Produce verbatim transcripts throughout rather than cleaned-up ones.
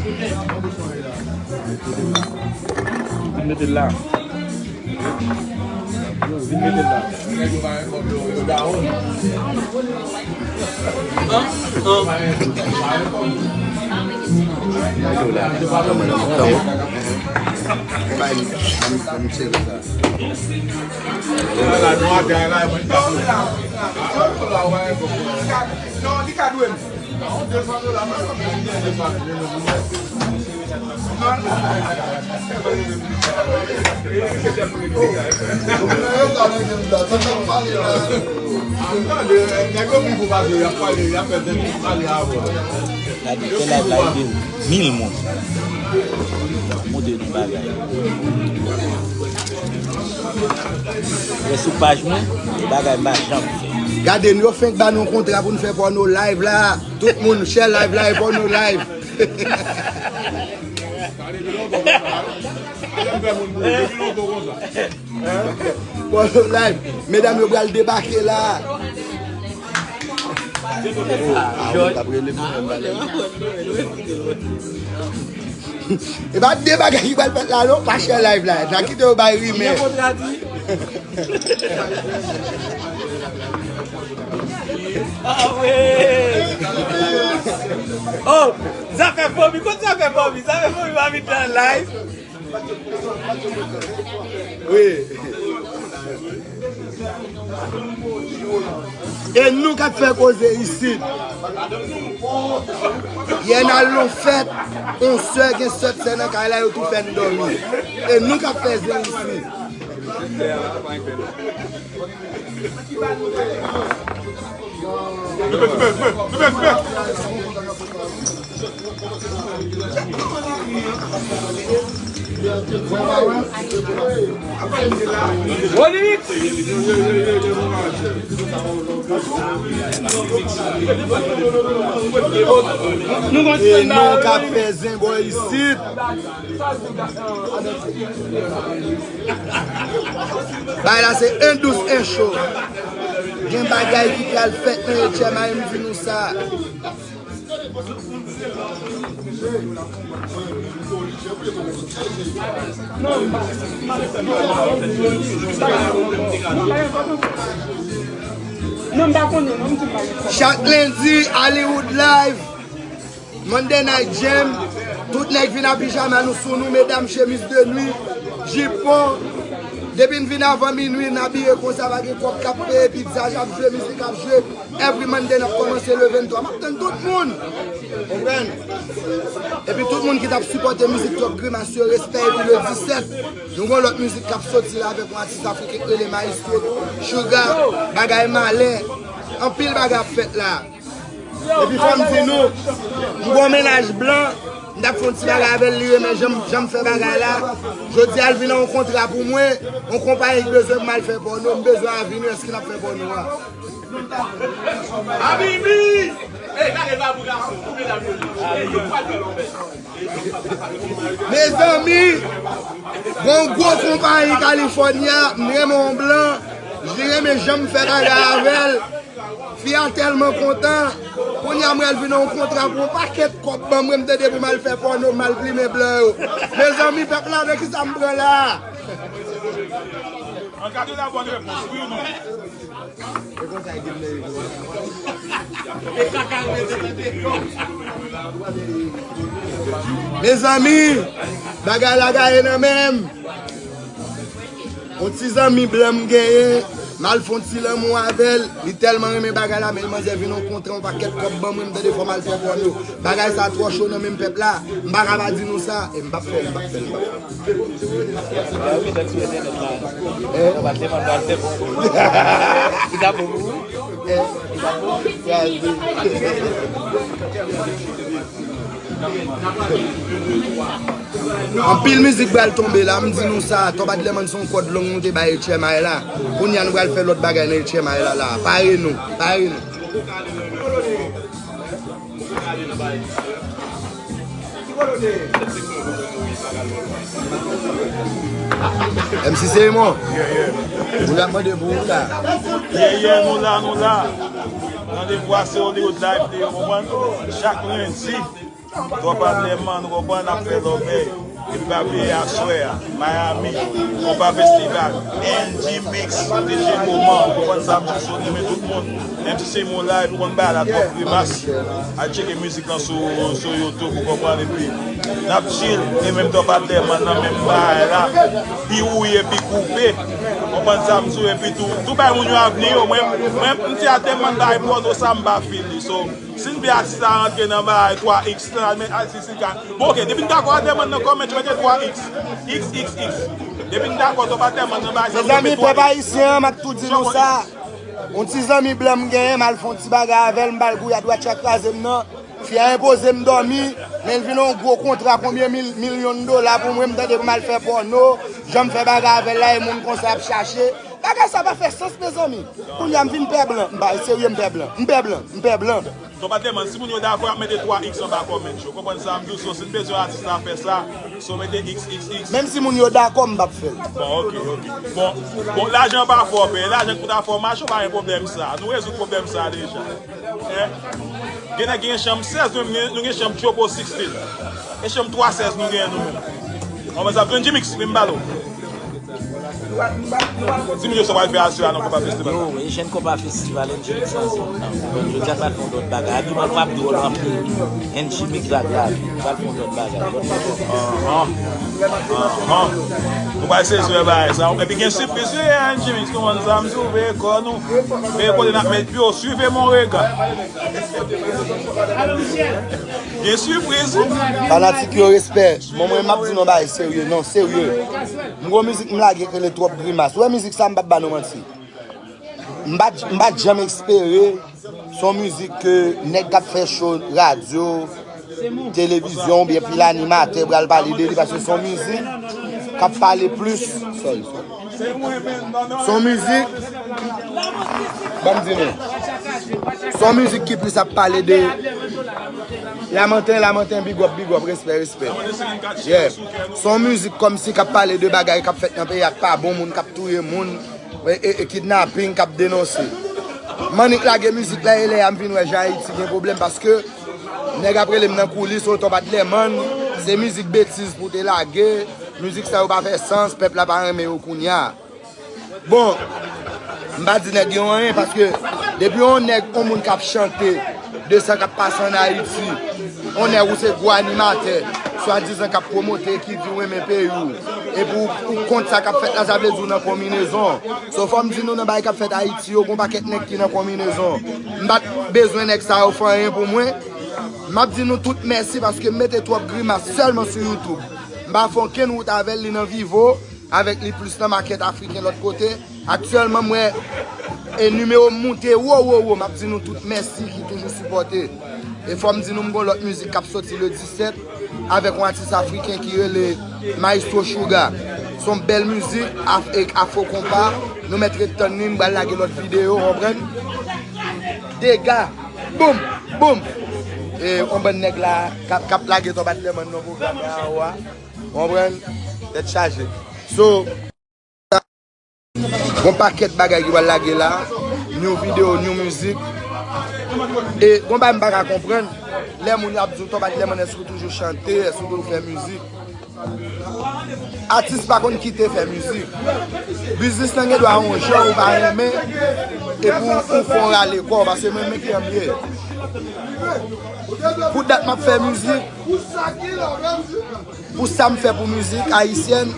Vin mete l la. Vin mete l la. Gade, fè live la ede mil moun. Montre nou bagay. Wè sou paj mwen, e bagay m pa janm fè. Gade, nou yo fenk ba nou kontra pou nou fè pòno live la. Tout moun, share live la, e pòno live. Pòno live. Medam yo pral debake la. Oh, ah, wi, t ap rele pou mwen, bagay. E pa de bagay ki pral fèt la, non, pa share live la. N a kite yo bay rimè. Ah, wi. Oh, zafè fomi, kote zafè fomi? Zafè fomi pa vin nan live. Wi. E nou k ap fè koze isit. Yè n al nan fèt, yon sè gen sèt sè nan kay la, yo tou fè n dòmi. E nou k ap fè zen isit. E nou k ap fè zen bò isit. Bagay la se en dous, en cho. Gen bagay ki pral fèt nan H M I, m di nou sa. Chak lendi, Hollywood Live. Monday Night Jam, tout nèg vin an pijama, nou sou nou, medam, chemiz de nwi, jipon. Depi n vin avan minwi, n abiye konsa, pa gen kòb k ap peye, pizza j ap jwe, mizik ap jwe. Every Monday, n ap kòmanse le venntwa. M ap tann tout moun. Konprann? Epi tout moun ki t ap sipòte mizik Twòp Grimas yo, respè, epi le disèt, nou gen yon lòt mizik k ap soti la avèk yon atis afriken k rele Maestro Sugar, bagay malè. Anpil bagay ap fèt la. Epi fò m di nou, m gon mennaj blan, m t ap fè yon ti bagay avè l, li renmen jan m, jan m fè bagay la. Jodi a, l vin an yon kontra pou mwen, yon konpayi ki bezwen pou m al fè pòno, m bezwen avni, èske n ap fè pòno a? Avni! Ey, gade babou gason, pou medam yo ye. Ey, yo pral fè lòbèy. Mezanmi, gon gwo konpayi California, m renmen yon blan, li renmen jan m fè bagay avè l. Fi a tèlman kontan, kounye a m wè l vin yon kontra pou yon pakèt kòb ban mwen, m tande pou m al fè pòno, m al plimen blan yo. Mezanmi, pèp la, nan kisa m pran la? An gade la bòn repons, wi ou non? Mezanmi, bagay la gaye nan men m. Yon ti zanmi blan m genyen, m al fè yon ti lanmou avè l. Li tèlman renmen bagay la, men manzè vin yon kontra, yon pakèt kòb ban mwen, m tande fò m al fè pòno. Bagay sa twò cho nan men m, pèp la. M pa ka pa di nou sa, e m p ap fè l, m p ap fè l, m p ap fè l. Yo met ak sou entènèt la. Yo pa te mande al fè bon. Li ta bon pou ou? Anpil mizik pral tonbe la, m di nou sa, Top Adlerman se yon kòd long nou te bay H M I la. Kounye a nou pral fè lòt bagay nan H M I la la. Pare nou, pare nou. M C Seymour, moun ap mande pou ou la. Yè, yè, nou la, nou la. Randevou a se Hollywood Live, ou konprann? Chak lendi. Twòp Adlèman, ou konprann, n ap fè lòbèy. Epi pa bliye aswè a, Miami, Konpa Festival, N G Mix, D J Moman, ou konprann sa m di w, renmen tout moun. Menm si se yon live, ou konn bagay la, Twòp Grimas. Al tcheke mizik lan sou, sou YouTube, ou konprann, epi n ap chill, e menm Twòp Adlèman nan menm bagay la, pi wouye, pi koupe. Ou konprann sa m di w, epi tou, tou bay moun yo avni yo, mwen, mwen, m di Adlèman bay pòno sa, m pa fini. So, si n vle atis la rantre nan bagay twa X lan, men atis li ka. Bon, ok, depi n dakò Adlèman nan kòmèt, mete twa X. X, X, X. Depi n dakò Twòp Adlèman nan bagay sa, nou mete twa X. Mezanmi, pèp ayisyen an, m ap tou di nou sa. Yon ti zanmi blan m genyen, m al fè yon ti bagay avè l, m ba l gouyad, watcha kraze m nan. Fi a enpoze m dòmi, men l vin yon gwo kontra, konbyen mil, milyon dola pou mwen, m tande pou m al fè pòno, jan m fè bagay avè l la, e moun konsa y ap chache. Bagay sa pa fè sans, mezanmi. Kounye a m vin pè blan, m pa serye, m pè blan, m pè blan, m pè blan. Twòp Adlèman, si moun yo dakò, y ap mete twa X anba kòmèt yo. Konprann sa m di w, so, si n bezwen atis la fè sa, so mete X X X. Menm si moun yo dakò, m p ap fè l. Bon, ok, ok. Bon, bon, lajan pa fè w peye, lajan ki pou ta fè w mache, w pa gen pwoblèm sa. Nou rezoud pwoblèm sa deja. Hein? Gen nèg gen chanm sèz, nou, nou gen chanm Turbo sixteen. E chanm twa sèz nou gen nou menm. Ann, sa Benji Mix, vin m pale w. Di m yo sa w al fè aswè a nan Konpa Festival la. Yo, e jèn Konpa Festival, N G Mix nan zòn nan. Jodi a m pral fè yon lòt bagay. Abiman m ap dwòl anpil. N G Mix ak lavi. M pral fè yon lòt bagay. Lòt bagay. Anhan. Anhan. Nou pral sezi wè bagay sa. Epi gen sipriz, wi, N G Mix, nou konn sa, m di w, veye kò nou. Veye kote n ap met pye w, suivez mon regard. Gen sipriz, wi. Fanatik yo, respè. Bon, mwen, m ap di nou bagay serye, non, serye. M gon mizik m lage ki rele Twòp Grimas. Ou wè mizik sa, m p ap ba nou manti. M pa, m pa t janm espere se yon mizik ke nèg k ap fè cho radyo, televizyon oubyen pil animatè pral pale de li, paske se yon mizik k ap pale plis. Sorry, sorry. Se yon mizik, ban m di nou, se yon mizik ki plis ap pale de Lamanten, Lamanten, big up, big up, respè, respè. Yeah. Se yon mizik kòmsi k ap pale de bagay k ap fèt nan peyi a k pa bon, moun k ap touye moun, e, e, e kidnaping k ap denonse. M annik lage mizik la, e lè a m vin wè jan Ayiti gen pwoblèm, paske nèg ap rele m nan koulis, o Twòp Adlèman, se mizik betiz pou te lage, mizik sa yo pa fè sans, pèp la pa renmen yo kounye a. Bon, m pa di nèg yo anyen, paske depi yon nèg, yon moun k ap chante de sa k ap pase ann Ayiti, yon nèg ou se gwo animatè, swadizan k ap pwomote, ki di w renmen peyi w, epi w, ou kont sa k ap fèt la, sa vle di w nan konminezon. So, fò m di nou, nan bagay k ap fèt Ayiti yo, gon pakèt nèg ki nan konminezon. M pa t bezwen nèg sa yo fè anyen pou mwen. M ap di nou tout mèsi paske m mete Twòp Grimas sèlman sou YouTube. M pa fè okenn wout avè l, li nan Vivo, avèk li plis nan makèt afriken lòt kote. Aktyèlman, m wè e nimewo m moute wo, wo, wo. M ap di nou tout mèsi ki toujou sipòte. E fò m di nou, m gon lòt mizik k ap soti le disèt avèk yon atis afriken ki rele Maestro Sugar. Se yon bèl mizik, af-, e afro konpa. Nou mèt ret tann li, m pral lage lòt videyo, konprann? Dega, boum, boum. E yon bann nèg la k ap, k ap lage Twòp Adlèman nan pwogram la, wa. Konprann? Tèt chaje. So, gon pakèt bagay ki pral lage la, new video, new mizik. E gon bagay m pa ka konprann, lè moun yo ap di w, Twòp Adlèman, èske w toujou chante, èske w toujou fè mizik? Atis pa konn kite fè mizik. Biznis lan gen dwa yon jan ou pa renmen, epi w, ou fè yon rale kò, paske mwen menm ki an m ye. Pou dat m ap fè mizik, pou sa m fè pou mizik ayisyèn,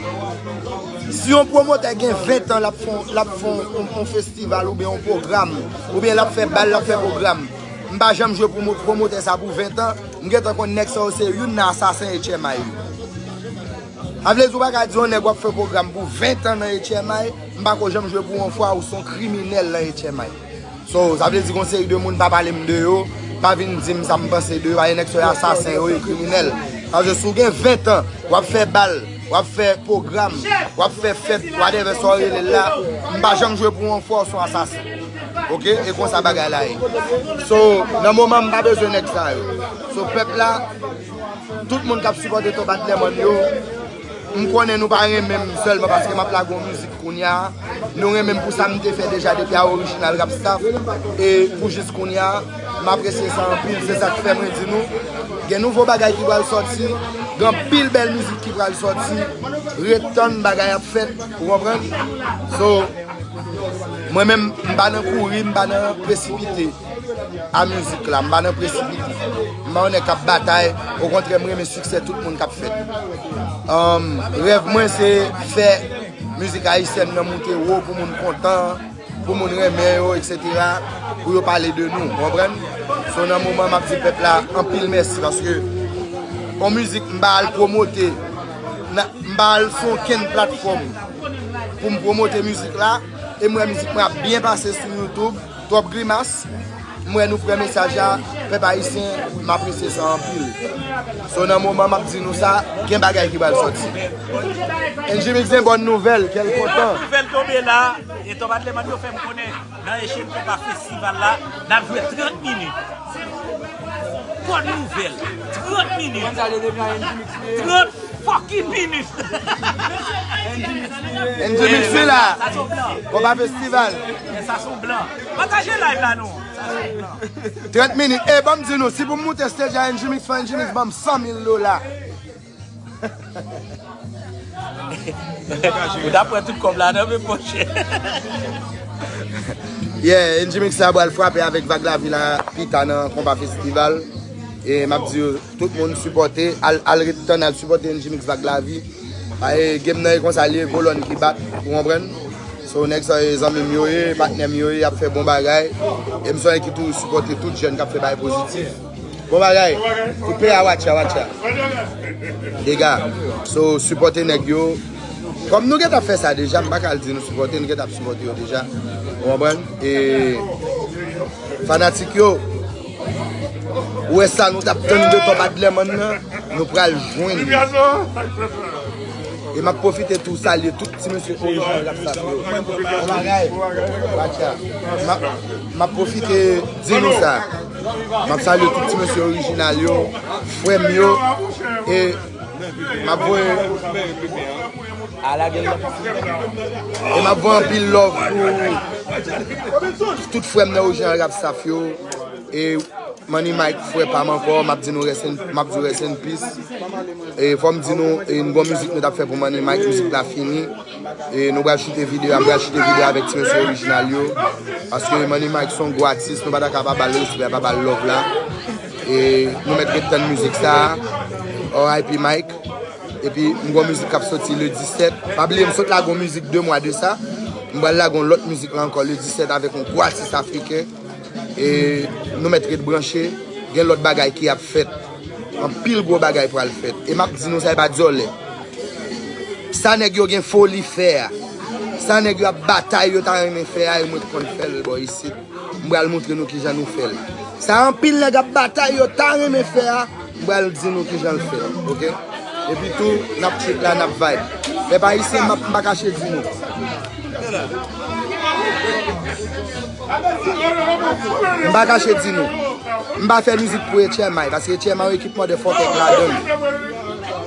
si yon pwomotè gen ven tan l ap fè, l ap fè yon, yon festival oubyen yon pwogram, oubyen l ap fè bal, l ap fè pwogram, m pa janm jwe pou mo-, pwomotè sa pou ven tan, m gentan konn nèg sa yo se youn nan asasen H M I yo. Sa vle di w pa ka di yon nèg w ap fè pwogram pou ven tan nan H M I, m pa ko janm jwe pou yon fwa, ou se yon kriminèl nan H M I. So, sa vle di gon seri de moun pa pale m de yo, pa vin di m sa m panse de yo, pa gen nèg sa yo asasen, yo e kriminèl. Paske si w gen ven tan, w ap fè bal, w ap fè pwogram, w ap fè fèt, whatever sa w rele l la, m pa janm jwe pou yon fwa, w se yon asasen. Oke? E konsa bagay la ye. So, nan moman m pa bezwen nèg sa yo. So, pèp la, tout moun k ap sipòte Top Adlerman yo, m konnen nou pa renmen m sèlman paske m ap lage yon mizik kounye a. Nou renmen m pou sa m te fè deja depi a Original Rap Staff. E pou jis kounye a, m apresye sa anpil. Se sa k fè mwen di nou, Gen nouvo bagay ki pral sòti, gen anpil bèl mizik ki pral sòti. Ret tann, bagay ap fèt, ou konprann? So, mwen menm, m pa nan kouri, m pa nan presipite a mizik la, m pa nan presipite. M pa yon nèg k ap batay, okontrè, m renmen siksè tout moun k ap fèt. Um, rèv mwen se fè mizik ayisyèn nan moute wo pou moun kontan, pou moun renmen yo, etsetera, pou yo pale de nou, ou konprann? So, nan moman m ap di pèp la anpil mèsi, paske yon mizik m pa al pwomote, nan- m pa al sou okenn platfòm pou m pwomote mizik la, e m wè mizik mwen ap byen pase sou YouTube, twòp grimas, m wè nou pran mesaj la, pèp ayisyen, m apresye sa anpil. So, nan moman m ap di nou sa, gen bagay ki pral sòti. N J Mix gen bòn nouvèl, kè l kontan. Nouvèl tonbe la, e Tòb Adlemann yo fè m konnen, nan Echanj Konpa Festival la, n ap jwe trant minit. Bòn nouvèl, trant minit. Trant fucking minit. N J Mix wi la. Sa se yon blan. Konpa Festival. Sa se yon blan. Pataje live la non. Sa se yon blan. Trant minit. E, ban m di nou, si pou m moute stage a N J Mix, fò N J Mix ban m san mil dola. Ou ta pran tout kòb la nan men monchè. Yeah, N J Mix sa pral frape avèk Vag Lavi la pita nan Konpa Festival. E m ap di yo, tout moun sipòte, al, al ret tann, al sipòte N J Mix Vag Lavi. Paske game nan e konsa li ye, kolòn ki bat, ou konprann? So, nèg sa yo, zanmi m yo ye, patnè m yo ye, y ap fè bon bagay. E m se yon nèg ki toujou sipòte tout jèn k ap fè bagay pozitif. Bon bagay. Koupe a watcha, watcha. Dega. So, sipòte nèg yo. Kòm nou gentan fè sa deja, m pa ka al di nou sipòte, nou gentan ap sipòte yo deja. Ou konprann? E fanatik yo, ou wè sa nou t ap tann de Tòb Adlemann nan, nou pral jwenn li. E m ap pwofite tou salye tout ti mesye orijinal Rap Staff yo. Bon bagay. Watcha. M ap, m ap pwofite di nou sa. M ap salye tout ti mesye orijinal yo, frè m yo, e m ap voye, e m ap voye anpil love pou tout frè m nan orijinal Rap Staff yo. E Money Mike, frè pa m ankò, m ap di nou rest in, m ap di w rest in peace. E fò m di nou, e, n gon mizik nou t ap fè pou Money Mike, mizik la fini. E nou pral chite videyo, m pral chite videyo avèk ti mesye orijinal yo. Paske Money Mike se yon gwo atis, nou pa ta ka pa ba l respè, pa ba l love la. E nou mèt ret tann mizik sa, R I P Mike. Epi m gon mizik k ap soti le disèt. Pa bliye, m sot lage yon mizik de mwa de sa. M pral lage yon lòt mizik la ankò le disèt avèk yon gwo atis afriken. E nou mèt ret branche, gen lòt bagay ki ap fèt. Anpil gwo bagay pral fèt. E m ap di nou sa, e pa dyòlè. Sa nèg yo gen foli fè a, sa nèg yo ap batay yo ta renmen fè a, e mwen t konn fè l bò isit. M pral montre nou kijan nou fè l. Sa anpil nèg ap batay yo ta renmen fè a, m pral di nou kijan l fèt, oke? Epi tou, n ap trip la, n ap vibe. Pèp ayisyen, m ap, m pa kache di nou. M pa kache di nou. M pa fè mizik pou H M I, paske H M I yon ekip motherfucker k ladan l.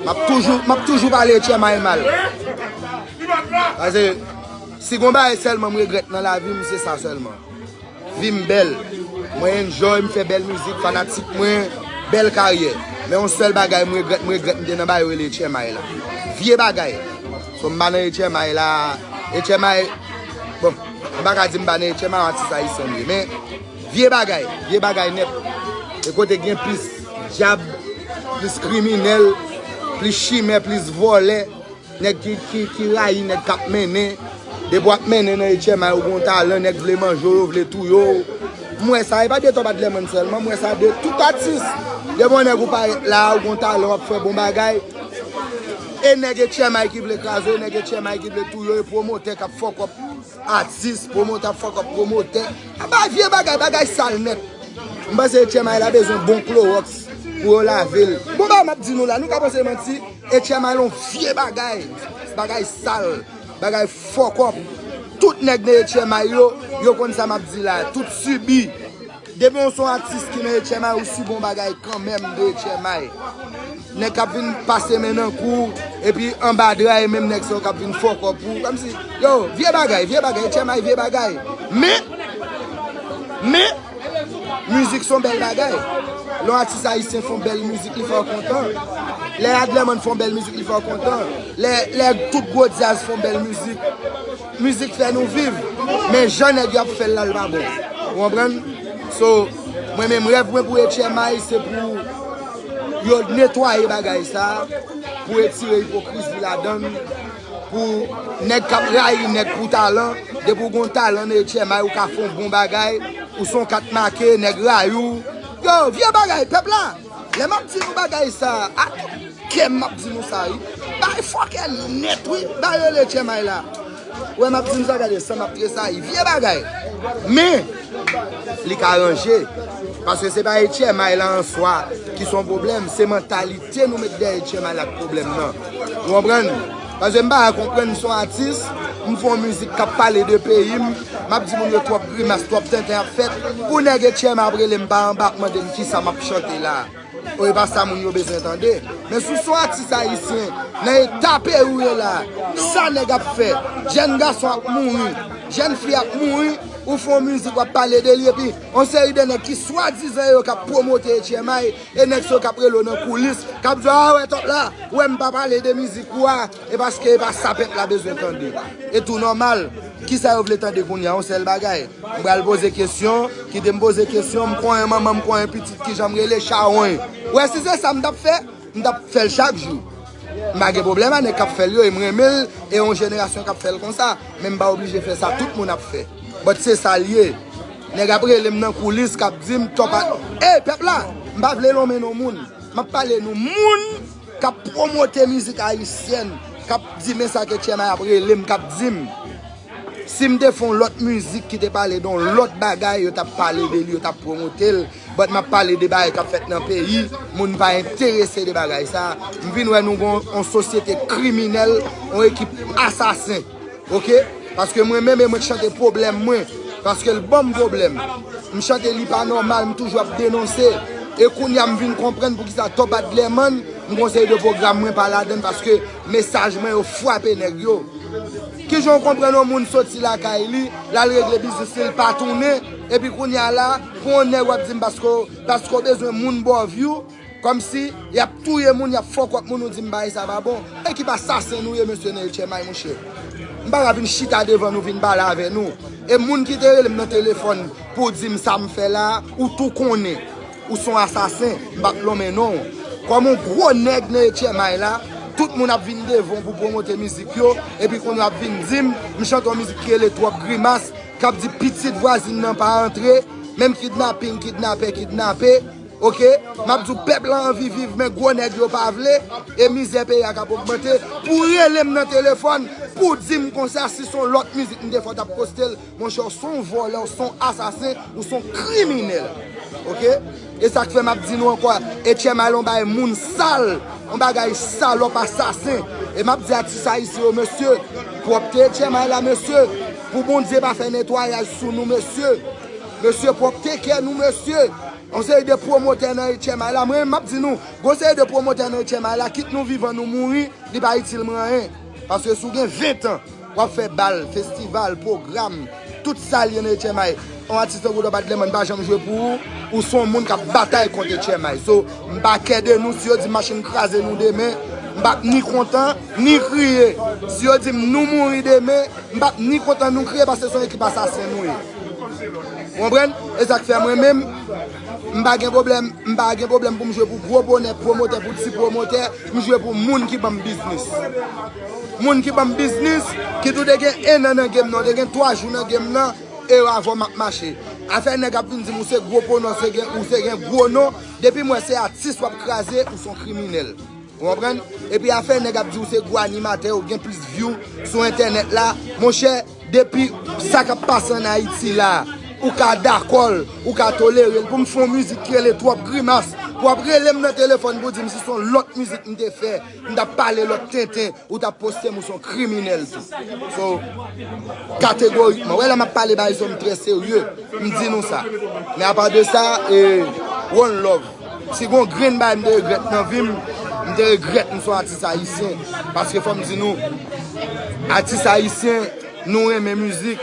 M ap toujou, m ap toujou pale H M I mal. Paske si gon bagay sèlman m regrèt nan lavi m, se sa sèlman. Vi m bèl. Mwen enjoy, m fè bèl mizik, fanatik mwen, bèl karyè. Men yon sèl bagay m regrèt, m regrèt m te nan bagay yo rele H M I la. Vye bagay. So m pa nan H M I la. H M I, bon, m pa ka di m pa nan H M I, yon atis ayisyen m ye. Men vye bagay, vye bagay nèt. E kote gen plis dyab, plis kriminèl, plis chimè, plis vòlè. Nèg ki, ki, ki rayi nèg k ap mennen. Depi w ap mennen nan H M I, ou gen yon talan, nèg vle manje w, yo vle touye w. M wè sa, e pa de Tòb Adlemann sèlman, m wè sa de tout atis. Depi yon nèg ou parèt la, ou gen yon talan, w ap fè bon bagay. E nèg H M I ki vle kraze w, e nèg H M I ki vle touye w, e pwomotè k ap fuck up atis, pwomotè ap fuck up pwomotè. A bay vye bagay, bagay sal nèt. M panse H M I la bezwen bon klowòks pou yo lave l. Bon, bagay m ap di nou la, nou ka panse manti. H M I yon vye bagay. Bagay sal. Bagay fuck up. Tout nèg nan H M I yo, yo konn sa m ap di la. Tout sibi. Depi w se yon atis ki nan H M I, ou sibi yon bagay kanmenm de H M I. Nèg k ap vin pase men nan kou, epi anba dra, e menm nèg sa yo k ap vin fuck up ou. Kòmsi, yo, vye bagay, vye bagay, H M I vye bagay. Men, men, mizik se yon bèl bagay. Lè yon atis ayisyen fè yon bèl mizik, li fè w kontan. Lè Adlerman fè yon bèl mizik, li fè w kontan. Lè, lè tout gwo djaz fè yon bèl mizik, mizik fè nou viv. Men jan nèg yo ap fè l la, l pa bon. Ou konprann? So, mwen menm rèv mwen pou H M I, se pou yo netwaye bagay sa, pou retire ipokrizi ladan l, pou nèg k ap rayi nèg pou talan, depi w gon talan nan H M I, ou ka fè yon bon bagay, ou se yon kat make, nèg rayi w. Yo, vye bagay, pèp la, lè m ap di nou bagay sa, a tout kè m m ap di nou sa, wi. Bay fòkè nèt, wi, bay rele H M I la. Ou wè m ap di nou sa, gade, san m ap tresayi, vye bagay. Men, li ka ranje. Paske se pa H M I la an swa ki se yon pwoblèm, se mantalite nou met dèyè H M I la k pwoblèm nan. Ou konprann? Paske m pa ka konprann, m se yon atis, m fè yon mizik k ap pale de peyi m, m ap di moun yo twòp grimas, twòp tenten ap fèt, pou nèg H M I ap rele m pa anba ap mande m kisa m ap chante la. O, e pa sa moun yo bezwen tande. Men si w se yon atis ayisyen, nan eta peyi w ye la, sa nèg ap fè, jèn gason ap mouri, jèn fi ap mouri, ou fè yon mizik w ap pale de li, epi yon seri de nèg ki swadizan yo k ap pwomote H M I, e nèg sa yo k ap rele w nan koulis, k ap di w, a, wè, twòp la, wè, m pa pale de mizik ou a, e paske e pa sa pèp la bezwen tande. E tou nòmal, kisa yo vle tande kounye a, yon sèl bagay. M pral poze kesyon, kite m poze kesyon, m konyen manman m, konyen pitit, kijan m rele, chawony. Ou wè, si se sa m t ap fè, m t ap fè l chak jou. M pa gen pwoblèm a nèg k ap fè l yo, e m renmen l, e yon jenerasyon k ap fè l konsa. Men m pa oblije fè sa tout moun ap fè. But se sa l ye. Nèg ap rele m nan koulis, k ap di m, twòp a, ey, pèp la, m pa vle lonmen non moun. M ap pale nou moun k ap pwomote mizik ayisyèn, k ap di men sa ke H M I ap rele m, k ap di m. Si m te fè yon lòt mizik ki te pale de yon lòt bagay, yo t ap pale de li, yo t ap pwomote l. But m ap pale de bagay k ap fèt nan peyi, moun pa enterese de bagay sa. M vin wè nou gon yon sosyete kriminèl, yon ekip asasen. Oke? Paske mwen menm, e mwen k chante pwoblèm mwen. Paske l ban m pwoblèm. M chante li pa nòmal, m toujou ap denonse. E kounye a m vin konprann poukisa Top Adlerman, m gon seri de pwogram mwen pa ladan l paske mesaj mwen yo frape nèg yo. Kijan w konprann yon moun soti lakay li, l al regle biznis li, l pa tounen, epi kounye a la, pou yon nèg w ap di m paske, paske w bezwen moun ba w view, kòmsi y ap touye moun, y ap fuck up moun, ou di m bagay sa pa bon. Ekip asasen nou ye, mesye, nan H M I, monchè. M pa ka vin chita devan nou, vin pale avè nou. E moun ki te rele m nan telefòn pou di m sa m fè la, ou tou konnen. Ou se yon asasen, m p ap lonmen non w. Kòm yon gwo nèg nan H M I la, tout moun ap vin devan w pou pwomote mizik yo, epi kounye w ap vin di m, m chante yon mizik ki rele Twòp Grimas, k ap di pitit vwazin nan pa antre, menm kidnaping, kidnapè, kidnape, oke? M ap di w pèp la anvi viv, men gwo nèg yo pa vle, e mizè peyi a k ap ogmante, pou w rele m nan telefòn, pou w di m konsa, si se yon lòt mizik m te fè, w t ap poste l, monchè, w se yon vòlè, w se yon asasen, w se yon kriminèl. Oke? E sa k fè m ap di nou ankò, H M I la yon bagay moun sal, yon bagay salòp asasen. E m ap di atis ayisyen yo, mesye, pwòpte H M I la, mesye, pou Bondye pa fè netwayaj sou nou, mesye. Mesye, pwòpte kè nou, mesye. Yon seri de pwomotè nan H M I la, mwen menm m ap di nou, gon seri de pwomotè nan H M I la, kit nou vivan nou mouri, li pa itil mwen anyen. Paske si w gen ven tan, w ap fè bal, festival, pwogram, tout sa l ye nan H M I. Yon atis tankou Top Adlerman pa janm jwe pou ou, ou se yon moun k ap batay kont H M I. So, m pa kè de nou, si yo di machin kraze nou demen, m p ap ni kontan, ni kriye. Si yo di m nou mouri demen, m p ap ni kontan, nou kriye, paske se yon ekip asasen nou ye. Ou konprann? E sa k fè mwen menm, m pa gen pwoblèm, m pa gen pwoblèm pou m jwe pou gwo bonè, pwomotè, pou ti pwomotè, m jwe pou moun ki ban m biznis. Moun ki ban m biznis, ki tou te gen en an nan game nan, te gen twa jou nan game nan, e yo avè w m ap mache. Afè nèg ap vin di m ou se gwo pono, se gen, ou se gen gwo non, depi m wè se atis w ap kraze, ou se yon kriminèl. Ou konprann? Epi afè nèg ap di w se gwo animatè, ou gen plis view sou entènèt la, monchè, depi sa k ap pase ann Ayiti la, ou ka dakò l, ou ka tolere l, pou m fè yon mizik ki rele Twòp Grimas, pou w ap rele m nan telefòn pou di m si se yon lòt mizik m te fè, m t ap pale lòt tenten, ou t ap poste m, ou se yon kriminèl tou. So, kategorikman, wè la m ap pale bagay sa yo, m trè serye, m di nou sa. Men apa de sa, e, one love. Si gon grenn bagay m te regrèt nan vi m, m te regrèt m se yon atis ayisyen. Paske fò m di nou, atis ayisyen, nou renmen mizik.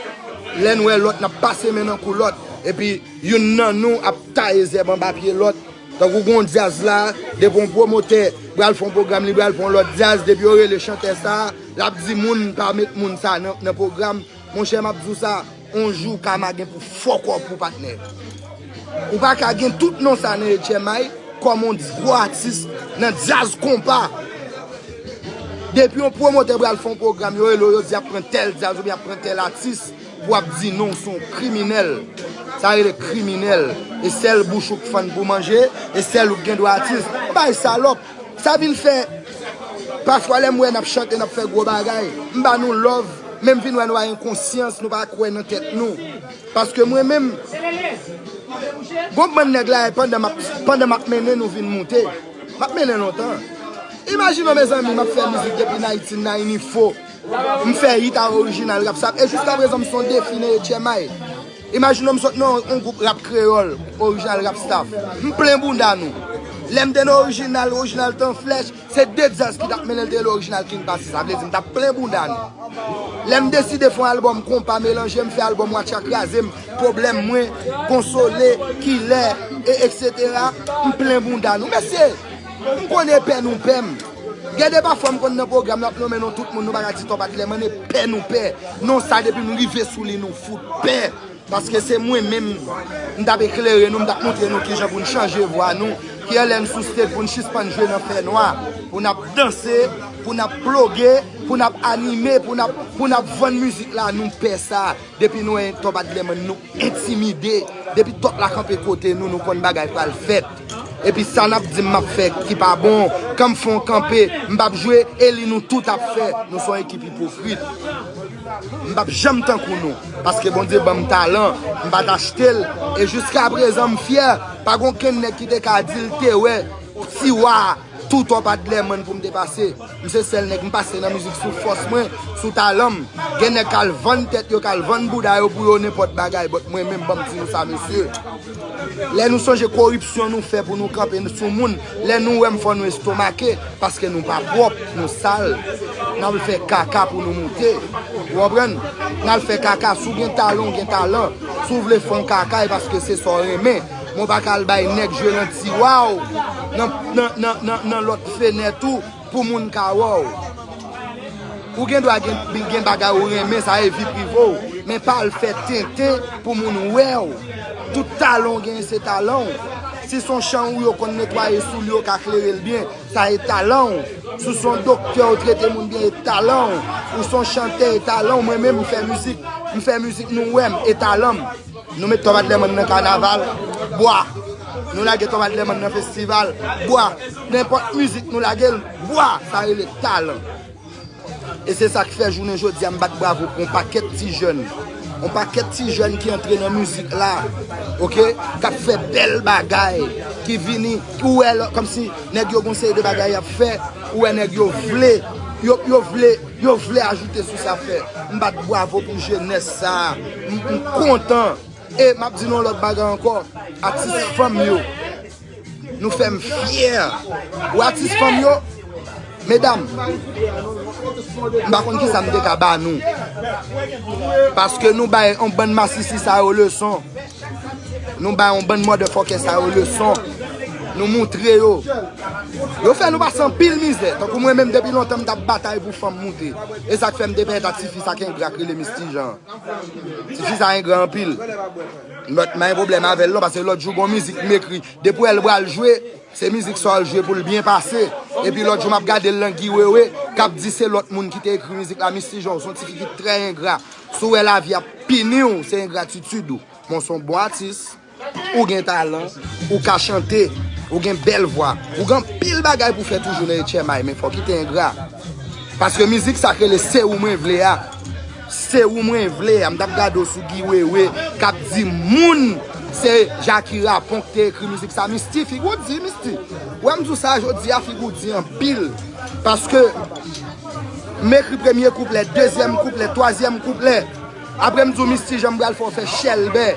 Lè n wè lòt, n ap pase men nan kou lòt. Epi, youn nan nou ap taye zèb anba pye lòt. Tankou gon djaz la, depi yon pwomotè pral fè yon pwogram, li pral fè yon lòt djaz, depi yo rele chantè sa, l ap di moun pa met moun sa nan, nan pwogram. Monchè, m ap di w sa, yon jou Kama gen pou fòk w pou patnè. Ou pa ka gen tout non sa nan H M I kòm yon gwo atis nan djaz konpa. Depi yon pwomotè pral fè yon pwogram, yo rele w, yo di ap pran tèl djaz oubyen ap pran tèl atis, pou ap di non, w se yon kriminèl. Sa rele kriminèl. E sèl bouch ou k fann pou manje, e sèl ou k gen dwa atis. Yon bagay salòp. Sa vin fè, pafwa lè m wè n ap chante, n ap fè gwo bagay, m ba nou love, men m vin wè nou pa gen konsyans, nou pa kwè nan tèt nou. Paske mwen menm, gon bann nèg la, pandan m ap, pandan m ap mennen nou vin moute, m ap mennen lontan. Imajine w, mezanmi, m ap fè mizik depi nineteen ninety-four. M fè hit a Orijinal Rap Staff, e jiska prezan m se yon defi nan H M I. Imajine w, m sot nan yon gwoup rap kreyòl, Orijinal Rap Staff. M plen bounda nou. Lè m te nan Orijinal, Orijinal t an flèch, se de djaz ki t ap mennen l, te rele Orijinal King Pasi. Sa vle di m t ap plen bounda nou. Lè m deside fè yon albòm konpa melanje, m fè albòm Watcha Kraze m, Pwoblèm Mwen, Konsole, Kilè, e etsetera. M plen bounda nou. Mesye, m konnen pè nou pè m. Gen de pafwa m konn nan pwogram, n ap nonmen non tout moun, nou pa ka di Top Adlerman, e pè nou pè. Non sa, depi m rive sou li, nou fout pè. Paske se mwen menm, m t ap eklere nou, m t ap montre nou kijan pou n chanje vwa nou, ki anlè n sou stage pou n sispann jwe nan fènwa, pou n ap danse, pou n ap ploge, pou n ap anime, pou n ap, pou n ap vann mizik la, nou pè sa. Depi nou wè Top Adlerman, nou entimide. Depi Top la kanpe kote nou, nou konn bagay pral fèt. Epi sa n ap di m m ap fè ki pa bon, kan m fè yon kanpe, m p ap jwe, e li nou tout ap fè. Nou se yon ekip ipokrit. M p ap janm tankou nou, paske Bondye ban m talan, m pa t achte l, e jiska prezan m fyè, pa gen okenn nèg ki te ka di l te wè Tiwa tou Top Adlerman pou m te pase. M se sèl nèg m pase nan mizik sou fòs mwen, sou talan m. Gen nèg k al vann tèt yo, k al vann bouda yo pou yo nenpòt bagay, but mwen menm, ban m di nou sa, mesye. Lè nou sonje koripsyon nou fè pou nou kanpe sou moun, lè nou wè m fò nou estomake, paske nou pa pwòp, nou sal. N al fè kaka pou nou moute. Ou konprann? N al fè kaka. Si w gen talan, w gen talan. Si w vle fè yon kaka, e paske se sa w renmen. Men w pa ka al bay nèg jwe nan tiwa w, nan, nan, nan, nan, nan lòt fenèt ou, pou moun ka wè w. Ou gen dwa gen, gen bagay ou renmen, sa e vi prive w, men pa al fè tenten pou moun wè w. Tout talan w genyen se talan w. Si se yon chan ou yo konn netwaye soulye w ka klere l byen, sa e talan w. Si w se yon doktè ou trete moun byen, e talan w. Ou se yon chantè, e talan w. Mwen menm m fè mizik, m fè mizik nou wè m, e talan m. Nou met Top Adlerman nan kanaval, bwa. Nou lage Top Adlerman nan festival, bwa. Nenpòt mizik nou lage l, bwa. Sa rele talan. E se sa k fè jounen jodi a m bat bravo pou yon pakèt ti jèn. Yon pakèt ti jèn ki antre nan mizik la, oke? K ap fè bèl bagay, ki vini, ou wè lò, kòmsi nèg yo gon seri de bagay y ap fè, ou wè nèg yo vle, yo, yo vle, yo vle ajoute sou sa fè. M bat bravo pou jenès sa a. M, m kontan. E m ap di nou yon lòt bagay ankò, atis fanm yo, nou fè m fyè. Ou atis fanm yo, medam, m pa konn kisa m te ka ba nou. Paske nou bay yon bann masisi sa yo leson. Nou bay yon bann motherfucker sa yo leson. Nou moutre yo. Yo fè nou pase anpil mizè. Tankou mwen menm depi lontan m t ap batay pou fanm moute. E sa k fè m te pèt a tifi sa k engra k rele Misty Jean. Tifi sa engra anpil. But m pa gen pwoblèm avè l non, paske lòt jou gon mizik m ekri. Depi w wè l pral jwe, se mizik sa l jwe pou l byen pase. Epi lòt jou m ap gade l nan Guy Wewe, k ap di se lòt moun ki te ekri mizik la. Misty Jean, w se yon tifi ki trè engra. Si w wè lavi ap pini w, se engratitid ou. Men w se yon bon atis. Ou gen talan, ou ka chante, ou gen bèl vwa, ou gen anpil bagay pou fè toujou nan H M I, men fò w kite engra. Paske mizik sa k rele Se Ou Mwen Vle a, Se Ou Mwen Vle a, m t ap gade w sou Guy Wewe, k ap di moun se Jackie Rapon k te ekri mizik sa, Misty, figi w di, Misty. Wè m di w sa jodi a, figi w di anpil. Paske m ekri premye kouplè, dezyèm kouplè, twazyèm kouplè. Apre m di w Misty Jean m pral fè w fè chèlbè.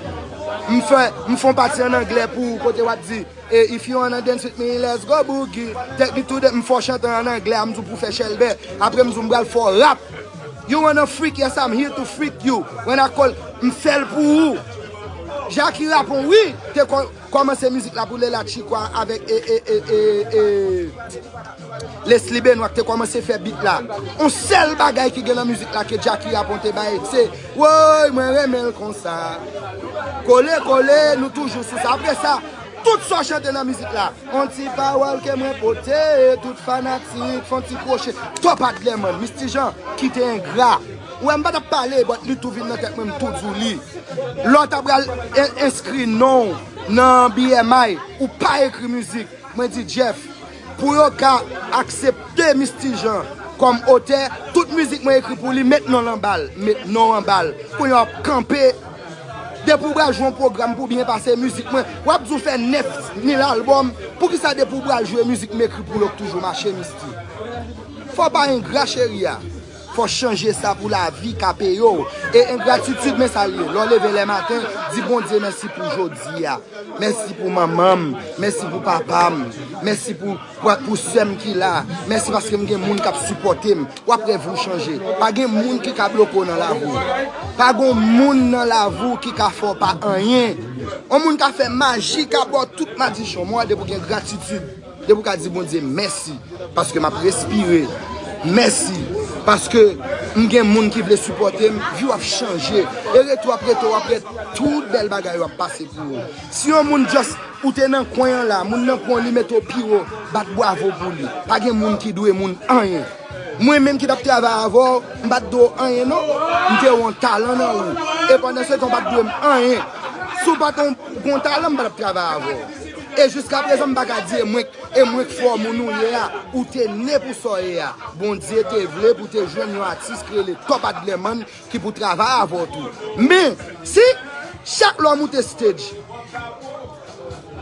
M fè, m fè yon pati ann anglè pou ou kote w ap di, eh, if you wanna dance with me, let's go boogie. Take me to the, m fè w chante ann anglè a, m di w pou w fè chèlbè. Apre m di w m pral fè w rap. You wanna freak, yes, I'm here to freak you. When I call, m fè l pou ou. Jackie Rapon, wi, te kon kòmanse mizik la pou Lela Chico avèk e, e, e, e, e, Leslie Benoît ki te kòmanse fè beat la. On sèl bagay ki gen nan mizik la ke Jacky Rapon te bay, se woy, mwen renmen l konsa. Kole, kole, nou toujou sou sa. Apre sa, tout sa w chante nan mizik la, on ti pawòl ke mwen pote, tout fanatik, fè on ti kwoche. Top Adlerman, Misty Jean, kite engra. Ou wè, m pa t ap pale, but li tou vin nan tèt mwen, m tou di w li. Lè w ta pral en- enskri non w nan B M I, ou pa ekri mizik. Mwen di Jeff, pou yo ka aksepte Misty Jean kòm otè, tout mizik mwen ekri pou li, met non l anba l, met non w anba l. Kounye a w ap kanpe. Depi w pral jwe yon pwogram pou byen pase mizik mwen, w ap di w fè nèf mil albòm. Poukisa depi w pral jwe mizik m ekri pou yo k toujou mache, Misty? Fò w pa engra, cheri a. Fò w chanje sa pou lavi ka peye w. E engratitid, men sa l ye. Lè w leve lè maten, di Bondye mèsi pou jodi a. Mèsi pou manman m. Mèsi pou papa m. Mèsi pou, pou, pou sè m ki la. Mèsi paske m gen moun k ap sipòte m. W ap wè vi w chanje. Pa gen moun ki ka bloke w nan lavi w. Pa gen moun nan lavi w ki ka fè w pa anyen. Yon moun ka fè maji, ka ba w tout madichon. Mwen, depi w gen gratitid, depi w ka di Bondye mèsi, paske m ap respire. Mèsi, paske m gen moun ki vle sipòte m, vi w ap chanje. E rete w ap rete, w ap rete, tout bèl bagay yo ap pase pou ou. Si yon moun just, ou te nan kwen an la, moun nan pran w, li mete w pi wo, bat bwavo pou li. Pa gen moun ki dwe moun anyen. Mwen menm ki t ap travay avè w, m pa t dwe w anyen non. M te wè yon talan nan ou. E pandan se tan, w pa t dwe m anyen. Si w pa t yon bon talan, m pa t ap travay avè w. E jiska prezan, m pa ka di e mwen, e mwen k fè w moun ou ye a. Ou te ne pou sa w ye a. Bondye te vle pou w te jwenn yon atis ki rele Top Adlerman ki pou travay avè w tou. Men, si chak lè w moute stage,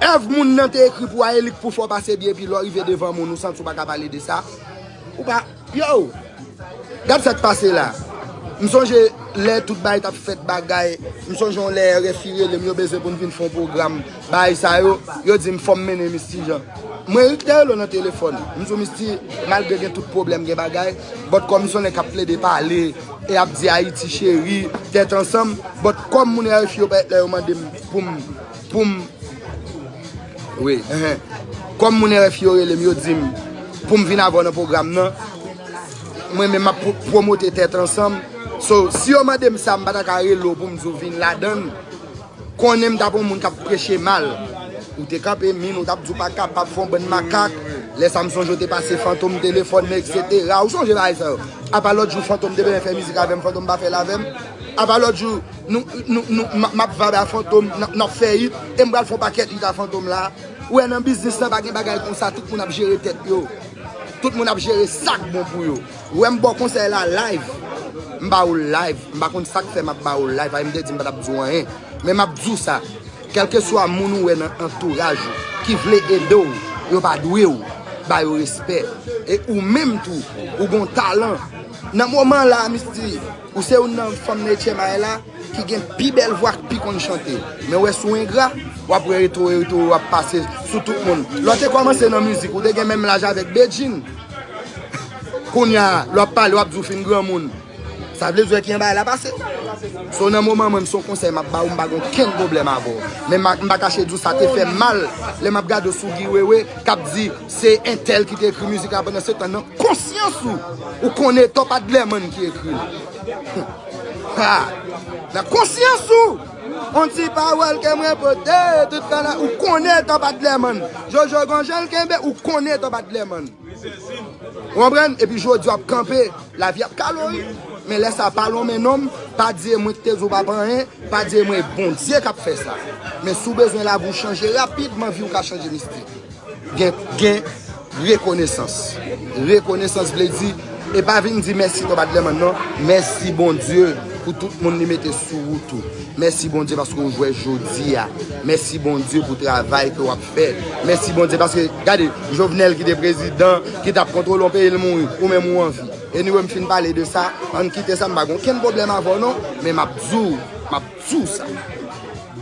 èv moun nan te ekri pou a, e li k pou fè w pase byen, epi lè w rive devan moun, ou santi w pa ka pale de sa, ou pa, yo, gad sa k pase la. M sonje lè tout bagay t ap fèt bagay, m sonje yon lè R F I rele m, yo bezwen pou n vin fè yon pwogram, bagay sa yo, yo di m fò m mennen Misty Jean. Mwen rik te rele w nan telefòn. M di w Misty, malgre gen tout pwoblèm, gen bagay, but kòm m se yon nèg k ap plede pale, e ap di Ayiti cheri, tèt ansanm, but kòm moun R F I yo parèt la, yo mande m pou m, pou m, wi, enhen. Kòm moun R F I yo rele m, yo di m pou m vin avè w nan pwogram nan, mwen menm m ap pwo- pwomote tèt ansanm. So, si yo mande m sa, m pa ta ka rele w pou m di w vin ladann. Konnen m t ap yon moun k ap preche mal. Ou te kanpe min, ou t ap di w pa kapab, fè yon bann makak. Lè sa m sonje w te pase Fantom telefòn, men etsetera. Ou sonje bagay sa yo. Apa lòt jou Fantom te bezwen fè mizik avè m, Fantom pa fè l avè m. Apa lòt jou, nou, nou, nou, m, m ap vibe a Fantom, n, n ap fè hit, e m pral fè yon pakèt hit a Fantom la. Ou wè nan biznis lan pa gen bagay konsa, tout moun ap jere tèt yo. Tout moun ap jere sa k bon pou yo. Ou wè m ba w konsèy la live. M ba w l live. M pa konn sa k fè m ap ba w l live. Ay, m te di m pa t ap di w anyen. Men m ap di w sa. Kèlkeswa moun ou wè nan antouraj ou ki vle ede w, yo pa dwe w. Ba yo respè. E ou menm tou, ou gon talan. Nan moman la, Misty, ou se youn nan fanm H M I la ki gen pi bèl vwa, k pi konn chante. Men w wè si w engra, w ap wè reto, reto, w ap pase sou tout moun. Lè w te kòmanse nan mizik, ou te gen menm laj avèk Bedjine. Kounye a, lè w ap pale, w ap di w fin granmoun. Sa vle di w wè kijan bagay la pase. So, nan moman mwen, m se yon konsèy m ap ba w, m pa gen okenn pwoblèm avè w. Men m pa, m pa kache di w sa te fè m mal lè m ap gade w sou Guy Wewe, k ap di se entèl ki te ekri mizik la, pandan se tan nan konsyans ou, ou konnen Top Adlerman ki ekri l. Ha! Nan konsyans ou! On ti pawòl ke mwen pote, tout fanatik, ou konnen Top Adlerman. Jojo gon jan l kenbe, ou konnen Top Adlerman. Ou konprann? Epi jodi w ap kanpe, lavi ap kale w, wi. Men lè sa, pa lonmen non m, pa di e mwen ki te di w pa fè anyen, pa di e mwen, Bondye k ap fè sa. Men si w bezwen lavi w chanje rapidman, vi w ka chanje, Misty. Gen, gen rekonesans. Rekonesans vle di, e pa vin di mèsi Top Adlerman non, mèsi Bondye pou tout moun li mete sou wout ou. Mèsi Bondye paske w jwè jodi a. Mèsi Bondye pou travay ke w ap fè. Mèsi Bondye paske, gade, Jovenel ki te prezidan, ki t ap kontwole yon peyi, l mouri, ou menm ou anvi. Anyway, m fin pale de sa, ann kite sa, m pa gen okenn pwoblèm avè w non, men m ap di w, m ap di w sa.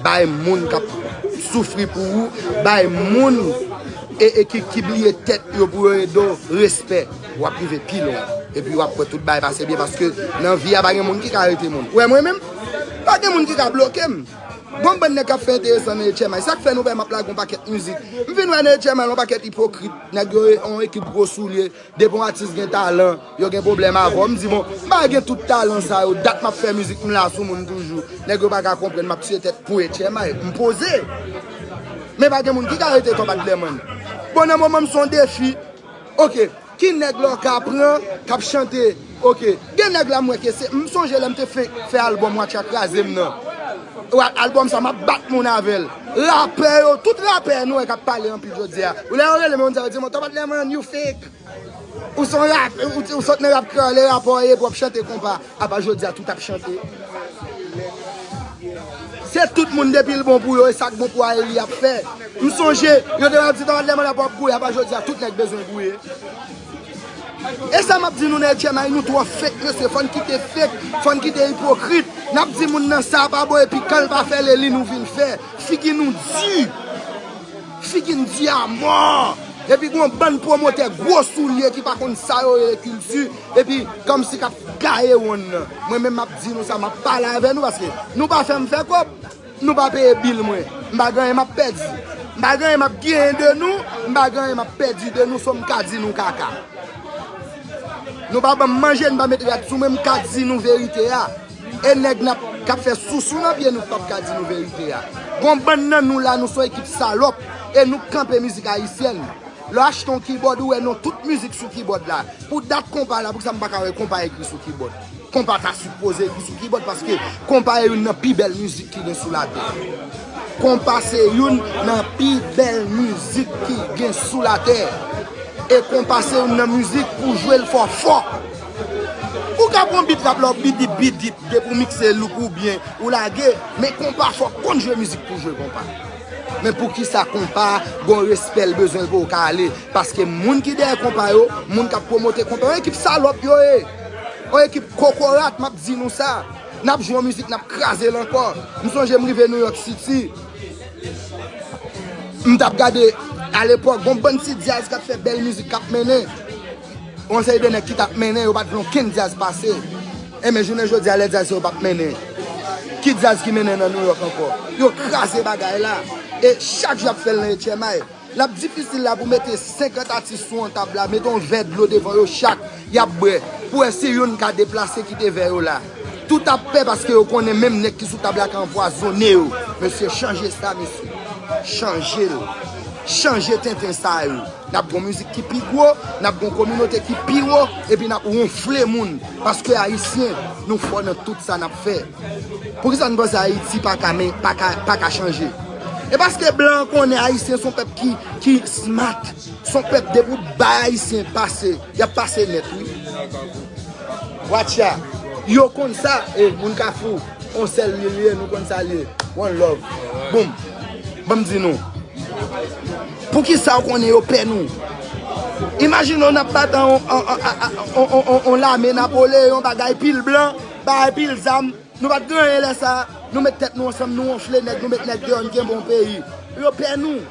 Bay moun k ap soufri pou ou, bay moun e, e ki, ki bliye tèt yo pou yo ede w respè, w ap rive pi lwen. Epi w ap wè tout bagay pase byen, paske nan vi a pa gen moun ki ka rete moun. Ou wè mwen menm, pa gen moun ki ka bloke m. Gon bann nèg k ap fè enteresan nan H M I. Sa k fè nou wè m ap lage yon pakèt mizik. M vin wè nan H M I yon pakèt ipokrit. Nèg yo yon ekip gwo soulye. Depi yon atis gen talan, yo gen pwoblèm avè w. M di, bon, m pa gen tout talan sa yo. Dat m ap fè mizik, m la sou moun toujou. Nèg yo pa ka konprann, m ap tiye tèt pou H M I. M poze. Men pa gen moun ki ka rete Top Adlerman. Bon, nan moman m se yon defi. Ok. Ki nèg la w ka pran k ap chante? Ok. Gen nèg la m wè ke se, m sonje lè m te fenk fè albòm Watcha Kraze m nan. Wa- Albòm sa m ap bat moun avè l. Rapè yo, tout rapè nou wè k ap pale anpil jodi a. Ou lè yo rele m, yo di, yo di, "Mwen, Top Adlerman, you fake." Ou se yon rap, ou, ou sot nan rap kreyòl, e rapè w ye pou w ap chante konpa. Apa jodi a, tout ap chante. Se tout moun depi l bon pou yo, e sa k bon pou Aeli ap fè. M sonje, yo te ap di, "Tòlè mwen ap ap gouye," apa jodi a, tout nèg bezwen gouye. E sa m ap di nou nan H M I, nou twò fake, mesye, fò n kite fake, fò n kite ipokrit. N ap di moun nan sa pa bon, epi kan l pa fè l, e li nou vin fè. Figi nou di. Figi n di amò. Epi gen yon bann pwomotè gwo soulye ki pa konn sa yo rele kilti. Epi kòmsi k ap gaye wonn nan. Mwen menm m ap di nou sa, m ap pale avè nou paske nou pa fè m fè kòb, nou pa peye bil mwen. M pa gen anyen m ap pèdi. M pa gen anyen m ap genyen de nou, m pa gen anyen m ap pèdi de nou, so m ka di nou kaka. Nou pa ban m manje, nou pa met rad sou mwen, m ka di nou verite a. E nèg n ap, k ap fè sousou nan pye nou p ap ka di nou verite a. Gon bann nan nou la, nou se yon ekip salòp, e nou k kanpe mizik ayisyèn. Lè w achte yon kibòd, ou wè non tout mizik sou kibòd la. Pou dat konpa la, poukisa m pa ka wè konpa ekri sou kibòd? Konpa ta sipoze ekri sou kibòd, paske konpa e youn nan pi bèl mizik ki gen sou latè. Konpa se youn nan pi bèl mizik ki gen sou latè. E konpa se youn nan mizik pou jwe l fò fò. Ou ka pran bit rap la, bidip, bidip, depi w mikse louk ou byen, ou lage, men konpa fò konn jwe mizik pou jwe konpa. Men poukisa konpa gon respè l bezwen l pou w ka ale? Paske moun ki dèyè konpa yo, moun k ap pwomote konpa yo, ekip salòp yo ye. Yon ekip kokorat, m ap di nou sa. N ap jwe yon mizik, n ap kraze l ankò. M sonje m rive New York City. M t ap gade, alepòk, gon bann ti djaz k ap fè bèl mizik k ap mennen. Yon seri de nèg ki t ap mennen, yo pa t vle okenn djaz pase. Enben, jounen jodi a, lè djaz sa yo p ap mennen. Ki djaz ki mennen nan New York ankò? Yo kraze bagay la. E chak jou y ap fè l nan H M I. L ap difisil la pou mete senkant atis sou yon tab la, mete yon vè dlo devan yo chak, y ap bwè, pou wè si youn ka deplase kite vè yo la. Tout ap pè paske yo konnen menm nèg ki sou tab la ka anpwazonnen yo. Mesye, chanje sa, mesye. Chanje l. Chanje tenten sa yo. N ap gon mizik ki pi gwo, n ap gon kominote ki pi wo, epi n ap wonfle moun. Paske Ayisyen, nou fò nan tout sa n ap fè. Poukisa n panse Ayiti pa ka, men, pa ka, pa ka chanje? E paske blan an konnen Ayisyen se yon pèp ki, ki smart. Se yon pèp depi w bay Ayisyen pase, y ap pase nèt, wi. Watcha, yo konn sa, e moun Kafou, on sèl li ye, nou konn sa li ye. One love. Boom. Ban m di nou. Poukisa w konnen yo pè nou? Imajine w n ap bat an on, on, on, on, on, on lame Napoleyon, bagay pil blan, bagay pil zam. Nou pa t gen anyen lè sa a. Nou met tèt nou ansanm, nou wonfle nèg, nou met nèg deyò, n kenbe yon peyi. Yo pè nou.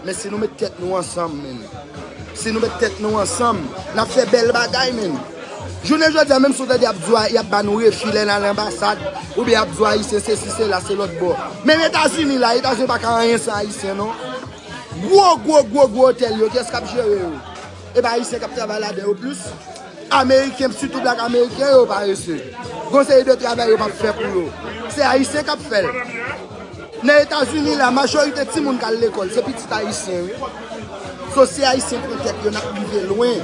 Men si nou met tèt nou ansanm, menn. Si nou met tèt nou ansanm, n ap fè bèl bagay, menn. Jounen jodi a, menm si w tande y ap di w, y ap ba nou refi lè n al anbasad, oubyen y ap di w Ayisyen sesi, sela, se lòt bò. Menm Etazini la, Etazini pa ka anyen san Ayisyen, non. Gwo, gwo, gwo, gwo otèl yo, kiyès k ap jere yo? E pa Ayisyen k ap travay ladan yo plis? Ameriken, sitou blak ameriken yo parese. Gon seri de travay yo p ap fè pou yo. Se Ayisyen k ap fè l. Nan Etazini la, majorite timoun k al lekòl, se pitit Ayisyen, wi. So, si Ayisyen pran tèt yo, n ap rive lwen.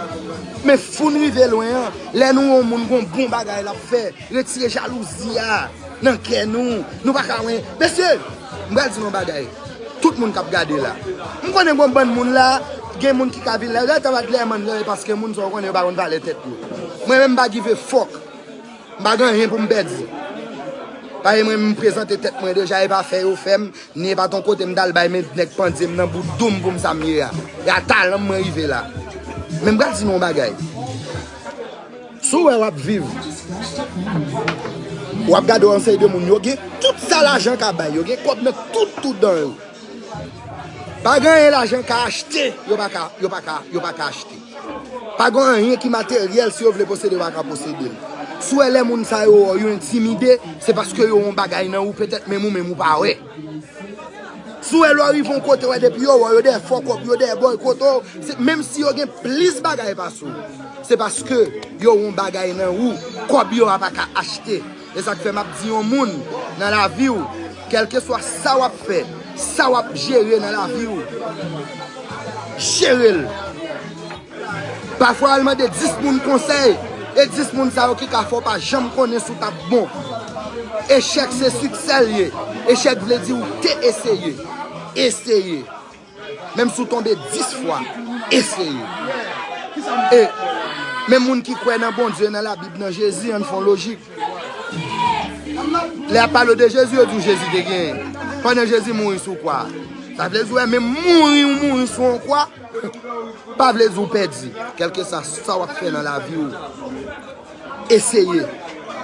Men fò n rive lwen an, lè nou wè yon moun gon bon bagay l ap fè, retire jalouzi a nan kè nou. Nou pa ka wè. Mesye, m pral di nou yon bagay. Tout moun k ap gade la. M konnen gon bann moun la, gen moun ki ka vin la. Yo ta bat lè mann yo, e paske moun sa yo konnen yo pa konn valè tèt yo. Mwen menm m pa give a fuck. M pa gen anyen pou m pèdi. Paske mwen m prezante tèt mwen deja, e pa fè yo fè m, ni e pa t yon kote m t al bay men nèg pandye m nan bout dou m pou m sa m ye a. E a talan m mwen rive la. Men m pral di nou yon bagay. Si w wè w ap viv, w ap gade yon seri de moun, yo gen tout sa lajan ka bay, yo gen kòb nan tout, tout dan yo. Pa gen anyen lajan ka achte, yo pa ka, yo pa ka, yo pa ka achte. Pa gen anyen ki materyèl, si yo vle posede, yo pa ka posede l. Si w wè lè moun sa yo wè w, yo entimide, se paske yo wè yon bagay nan ou, petèt menm ou menm ou pa wè. Si w wè lè w rive yon kote, w wè depi yo wè w, yo dèyè fè w kòb, yo dèyè bòykote w, se, menm si yo gen plis bagay pase w, se paske yo wè yon bagay nan ou, kòb yo a pa ka achte. E sa k fè m ap di yon moun nan lavi w, kèlkeswa sa w ap fè, sa w ap jere nan lavi w, jere l. Pafwa, al mande dis moun konsèy, e dis moun sa yo ki ka fè w pa janm konnen si w t ap bon. Echèk se siksè l ye. Echèk vle di ou te eseye. Eseye. Menm si w tonbe dis fwa, eseye. E menm moun ki kwè nan Bondye, nan Labib, nan Jezi, ann fè yon lojik. Lè y ap pale w de Jezi, yo di w Jezi te genyen. Pandan Jezi mouri sou kwa. Sa vle di w wè, menm mouri ou mouri sou yon kwa, pa vle di w pèdi. Kèlkeswa sa w ap fè nan lavi w, eseye.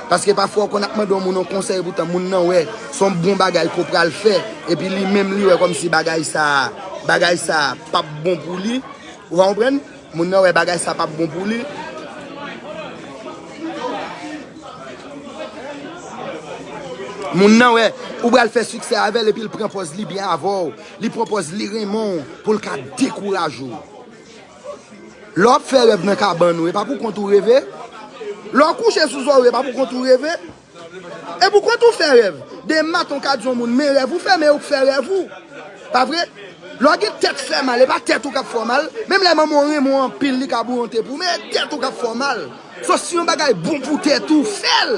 Paske pafwa w konn ap mande yon moun yon konsèy, poutan moun nan wè se yon bon bagay ke w pral fè, epi li menm li wè kòmsi bagay sa, bagay sa p ap bon pou li. Ou konprann? Moun nan wè bagay sa p ap bon pou li. Moun nan wè ou pral fè siksè avè l epi l pran pòz li byen avè w. Li pran pòz li renmen w pou l ka dekouraje w. Lè w ap fè rèv nan kabann ou, e pa pou kont ou reve. Lè w kouche sou zòrye, e pa pou kont ou reve. E pou kont ou fè rèv. Demen maten w ka di yon moun, men rèv ou fè, men ou k fè rèv ou. Pa vre? Lè w gen tèt fè mal, e pa tèt ou k ap fè w mal. Menm lè manman w renmen w anpil, li ka bouyon te pou, men tèt ou k ap fè w mal. So, si yon bagay bon pou tèt ou, fè l.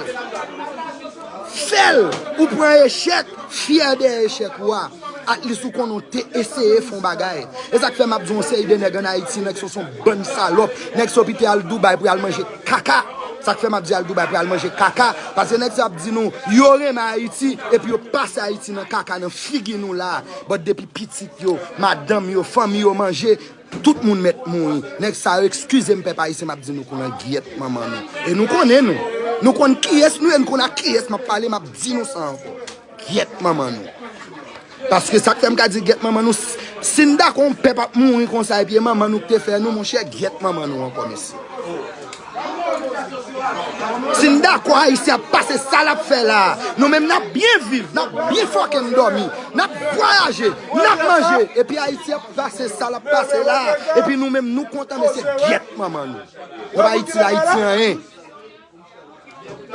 Fè l. Ou pran echèk, fyè dèyè echèk ou a. At least ou konnen w te eseye fè yon bagay. E sa k fè m ap di yon seri de nèg ann Ayiti, nèg sa yo se yon bann salòp. Nèg sa yo pito al Dubai pou y al manje kaka. Sa k fè m ap di al Dubai pou y al manje kaka. Paske nèg sa yo ap di nou, yo renmen Ayiti, epi yo pase Ayiti nan kaka, nan figi nou la. But depi pitit yo, madanm yo, fanmi yo manje, tout moun mèt mouri. Nèg sa yo, eskize m, pèp ayisyen, m ap di nou kounye a, gyèt manman nou. E nou konnen nou. Nou konn kiyès nou ye, nou konn ak kiyès m ap pale, m ap di nou sa ankò. Gyèt manman nou. Paske sa k fè m ka di gyèt manman nou, s-, si n dakò yon pèp ap mouri konsa epi e manman nou k te fè nou, monchè, gyèt manman nou ankò, mesye. Si n dakò Ayisyen ap pase sa l ap fè la, nou menm n ap byen viv, n ap byen fucking dòmi, n ap vwayaje, n ap manje, epi Ayiti ap pase sa l ap pase la, epi nou menm nou kontan, mesye, gyèt manman nou. Nou pa itil Ayiti anyen.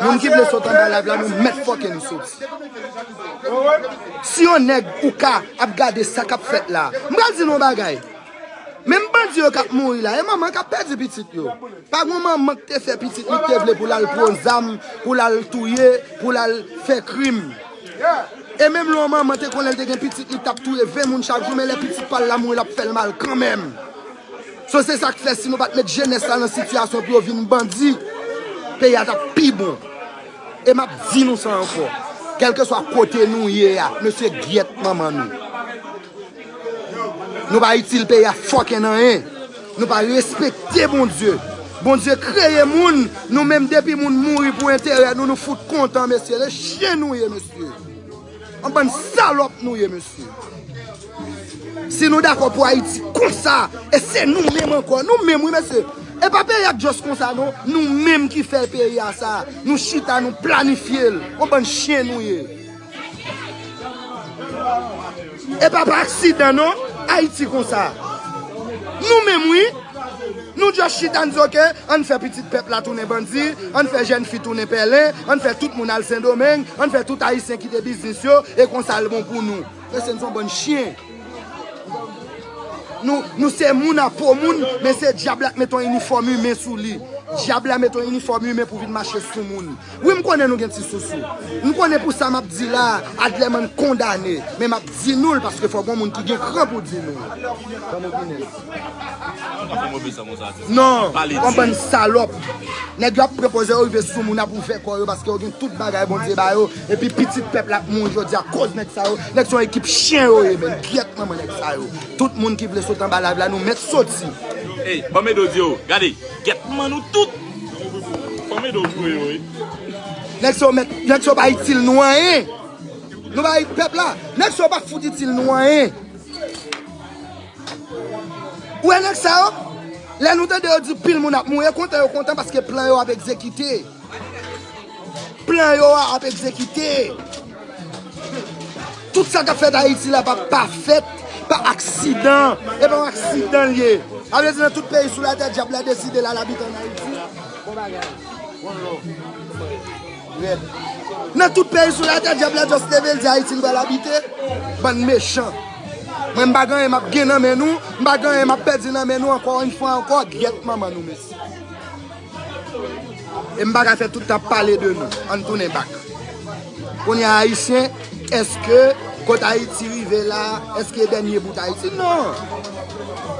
Moun ki vle sot anba live la, nou mèt fucking soti. Si yon nèg ou ka ap gade sa k ap fèt la, m pral di nou yon bagay. Menm bandi yo k ap mouri la, e manman k ap pèdi pitit yo. Pa gen manman k te fè pitit li k te vle pou l al pran zam, pou l al touye, pou l al fè krim. E menm lè yon manman te konnen l te gen pitit, li t ap touye ven moun chak jou, men lè pitit pa l la mouri, l ap fè l mal kanmenm. So, se sa k fè si nou pa t met jenès la nan sitiyasyon pou yo vin bandi, peyi a t ap pi bon. E m ap di nou sa ankò, kèlkeswa kote nou ye a, mesye, gyèt manman nou. Nou pa itil peyi a fucking anyen. Nou pa respekte Bondye. Bondye kreye moun, nou menm depi moun mouri pou enterè nou, nou fout kontan, mesye. Se chen nou ye, mesye. Yon bann salòp nou ye, mesye. Si nou dakò pou Ayiti konsa, e se nou menm ankò, nou menm wi, mesye. E pa peyi a k just konsa, non. Nou menm ki fè peyi a sa. Nou chita, nou planifye l. Yon bann chen nou ye. E pa pa aksidan, non. Ayiti konsa. Nou menm, wi. Nou just chita, n di, oke, ann fè pitit pèp la tounen bandi, ann fè jèn fi tounen pèlen, ann fè tout moun al Sendomeng, ann fè tout Ayisyen kite biznis yo, e konsa l bon pou nou. Mesye, n se yon bann chen. Nou, nou se moun a po moun, men se dyab la k mete yon inifòm imen sou li. Dyab la mete yon inifòm imen pou vin mache sou moun. Wi, m konnen nou gen ti sousou. M konnen pou sa m ap di la, Adlerman kondane. Men m ap di nou l, paske fò gen moun ki gen kran pou di nou l. Ban m opinyon. Non, yon bann salòp. Nèg yo ap pran pòz yo rive sou moun ap ouvè kò yo paske yo gen tout bagay Bondye ba yo. Epi pitit pèp la ap mouri jodi a koz nèg sa yo. Nèg se yon ekip chen yo ye, men gyèt manman nèg sa yo. Tout moun ki vle sot anba live la, nou mèt soti. Ey, ban m ede w di yo, gade, gyèt manman nou tout. Ban m ede w di yo, wi. Nèg sa yo mèt, nèg sa yo pa itil nou anyen. Nou pa pèp la. Nèg sa yo pa fout itil nou anyen. Ou wè nèg sa yo? Lè nou tande yo di pil moun ap mouri, e kontan yo kontan paske plan yo ap egzekite. Plan yo a ap egzekite. Tout sa k ap fèt Ayiti la pa, pa fèt pa aksidan. E pa yon aksidan l ye. Sa vle di nan tout peyi sou latè, dyab la deside l al abite ann Ayiti. Bon bagay. Bon lò. Rèd. Nan tout peyi sou latè, dyab la just leve, l di Ayiti l pral abite. Bann mechan. Mwen, m pa gen anyen m ap gen nan men nou, m pa gen anyen m ap pèdi nan men nou, ankò yon fwa ankò, gyèt manman nou, mesye. E m pa ka fè tout tan ap pale de nou. Ann tounen bak. Kounye a, Ayisyen, èske kot Ayiti rive la, èske dènye bout Ayiti? Non!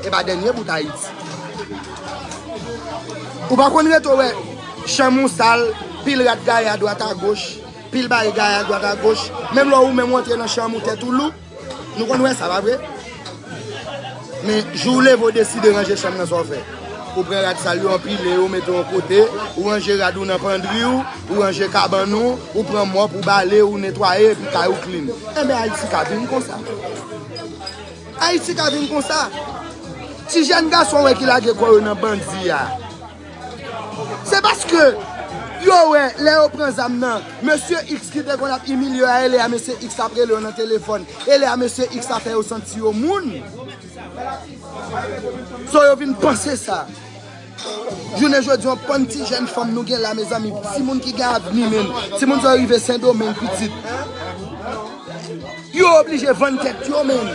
E pa dènye bout Ayiti. Ou pa konn rete w wè chanm ou sal, pil rad gaye adwat agoch, pil bagay gaye adwat agoch. Menm lè ou menm ou antre nan chanm ou, tèt ou lou, nou konn wè sa, pa vre? Men, jou w leve, w deside ranje chanm nan, sa w fè? Ou pran rad sal yo, anpile yo, mete yon kote, ou ranje rad ou nan pandri w, ou ranje kabann ou, ou pran mòp, ou bale, ou netwaye, epi kay ou clean. Enben, Ayiti ka vin konsa. Ayiti ka vin konsa. Ti jèn gason wè ki lage kò yo nan bandi a. Se paske yo wè, lè yo pran zam nan, mesye X ki te konn ap imilye yo a, e lè a mesye X ap rele yo nan telefòn, e lè a mesye X ap fè yo santi yo moun. So, yo vin panse sa. Jounen jodi, yon bann ti jèn fanm nou gen la, mezanmi, timoun ki gen avni, menm. Timoun sa yo rive Sendomeng, pitit. Yo oblije vann tèt yo, menm.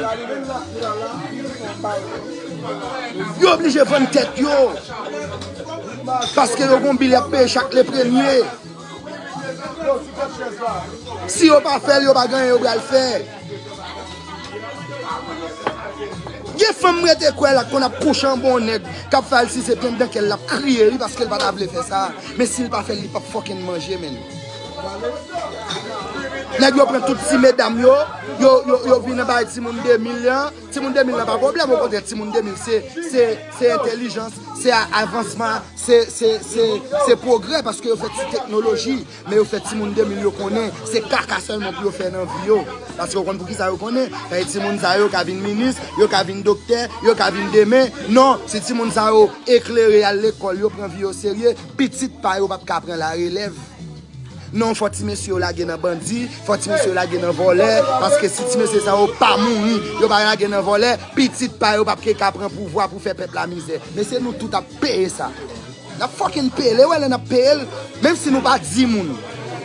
Yo oblije vann tèt yo. Paske yo gon bil y ap peye chak le premye. Si yo pa fè l, yo pa gen anyen yo pral fè. Gen fanm m rete kwè la k konn ap kouche anba yon nèg k ap fè al sise pye anndan kè l, l ap kriye wi, paske l pa ta vle fè sa. Men si l pa fè l, li p ap fucking manje, menn. Nèg yo pran tout ti medam yo, yo, yo, yo vin anba timoun de mil lan. Timoun de mil lan pa pwoblèm, okontrè, timoun de mil se, se, se entèlijans, se a-, avansman, se, se, se, se pwogrè, paske yo fè ti teknoloji, men yo fè timoun de mil yo konnen se kaka sèlman pou yo fè nan vi yo. Paske yo konn poukisa yo konnen, paske timoun sa yo ka vin minis, yo ka vin doktè, yo ka vin demen. Non, si timoun sa yo eklere, y al lekòl, yo pran vi yo serye, pitit pa yo p ap ka pran larelèv. Non, fò ti mesye yo lage nan bandi, fò ti mesye yo lage nan vòlè, paske si ti mesye sa yo pa mouri, yo pa lage nan vòlè, pitit pa yo p ap ke ka pran pouvwa pou fè pèp la mizè. Men se nou tout ap peye sa. N ap fucking peye l, e wè lè n ap peye l, menm si nou pa di moun,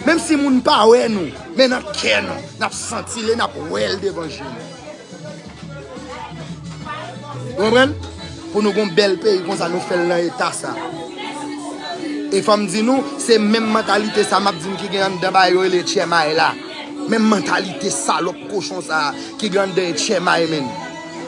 menm si moun pa wè nou, men nan kè nou, n ap santi l e n ap wè l devan je nou. Ou konprann? Pou nou gon bèl peyi konsa, nou fè l nan eta sa. E fò m di nou, se menm mantalite sa m ap di n ki gen anndan bagay yo rele H M I la. Menm mantalite salòp kochon sa ki gen anndan H M I, menn.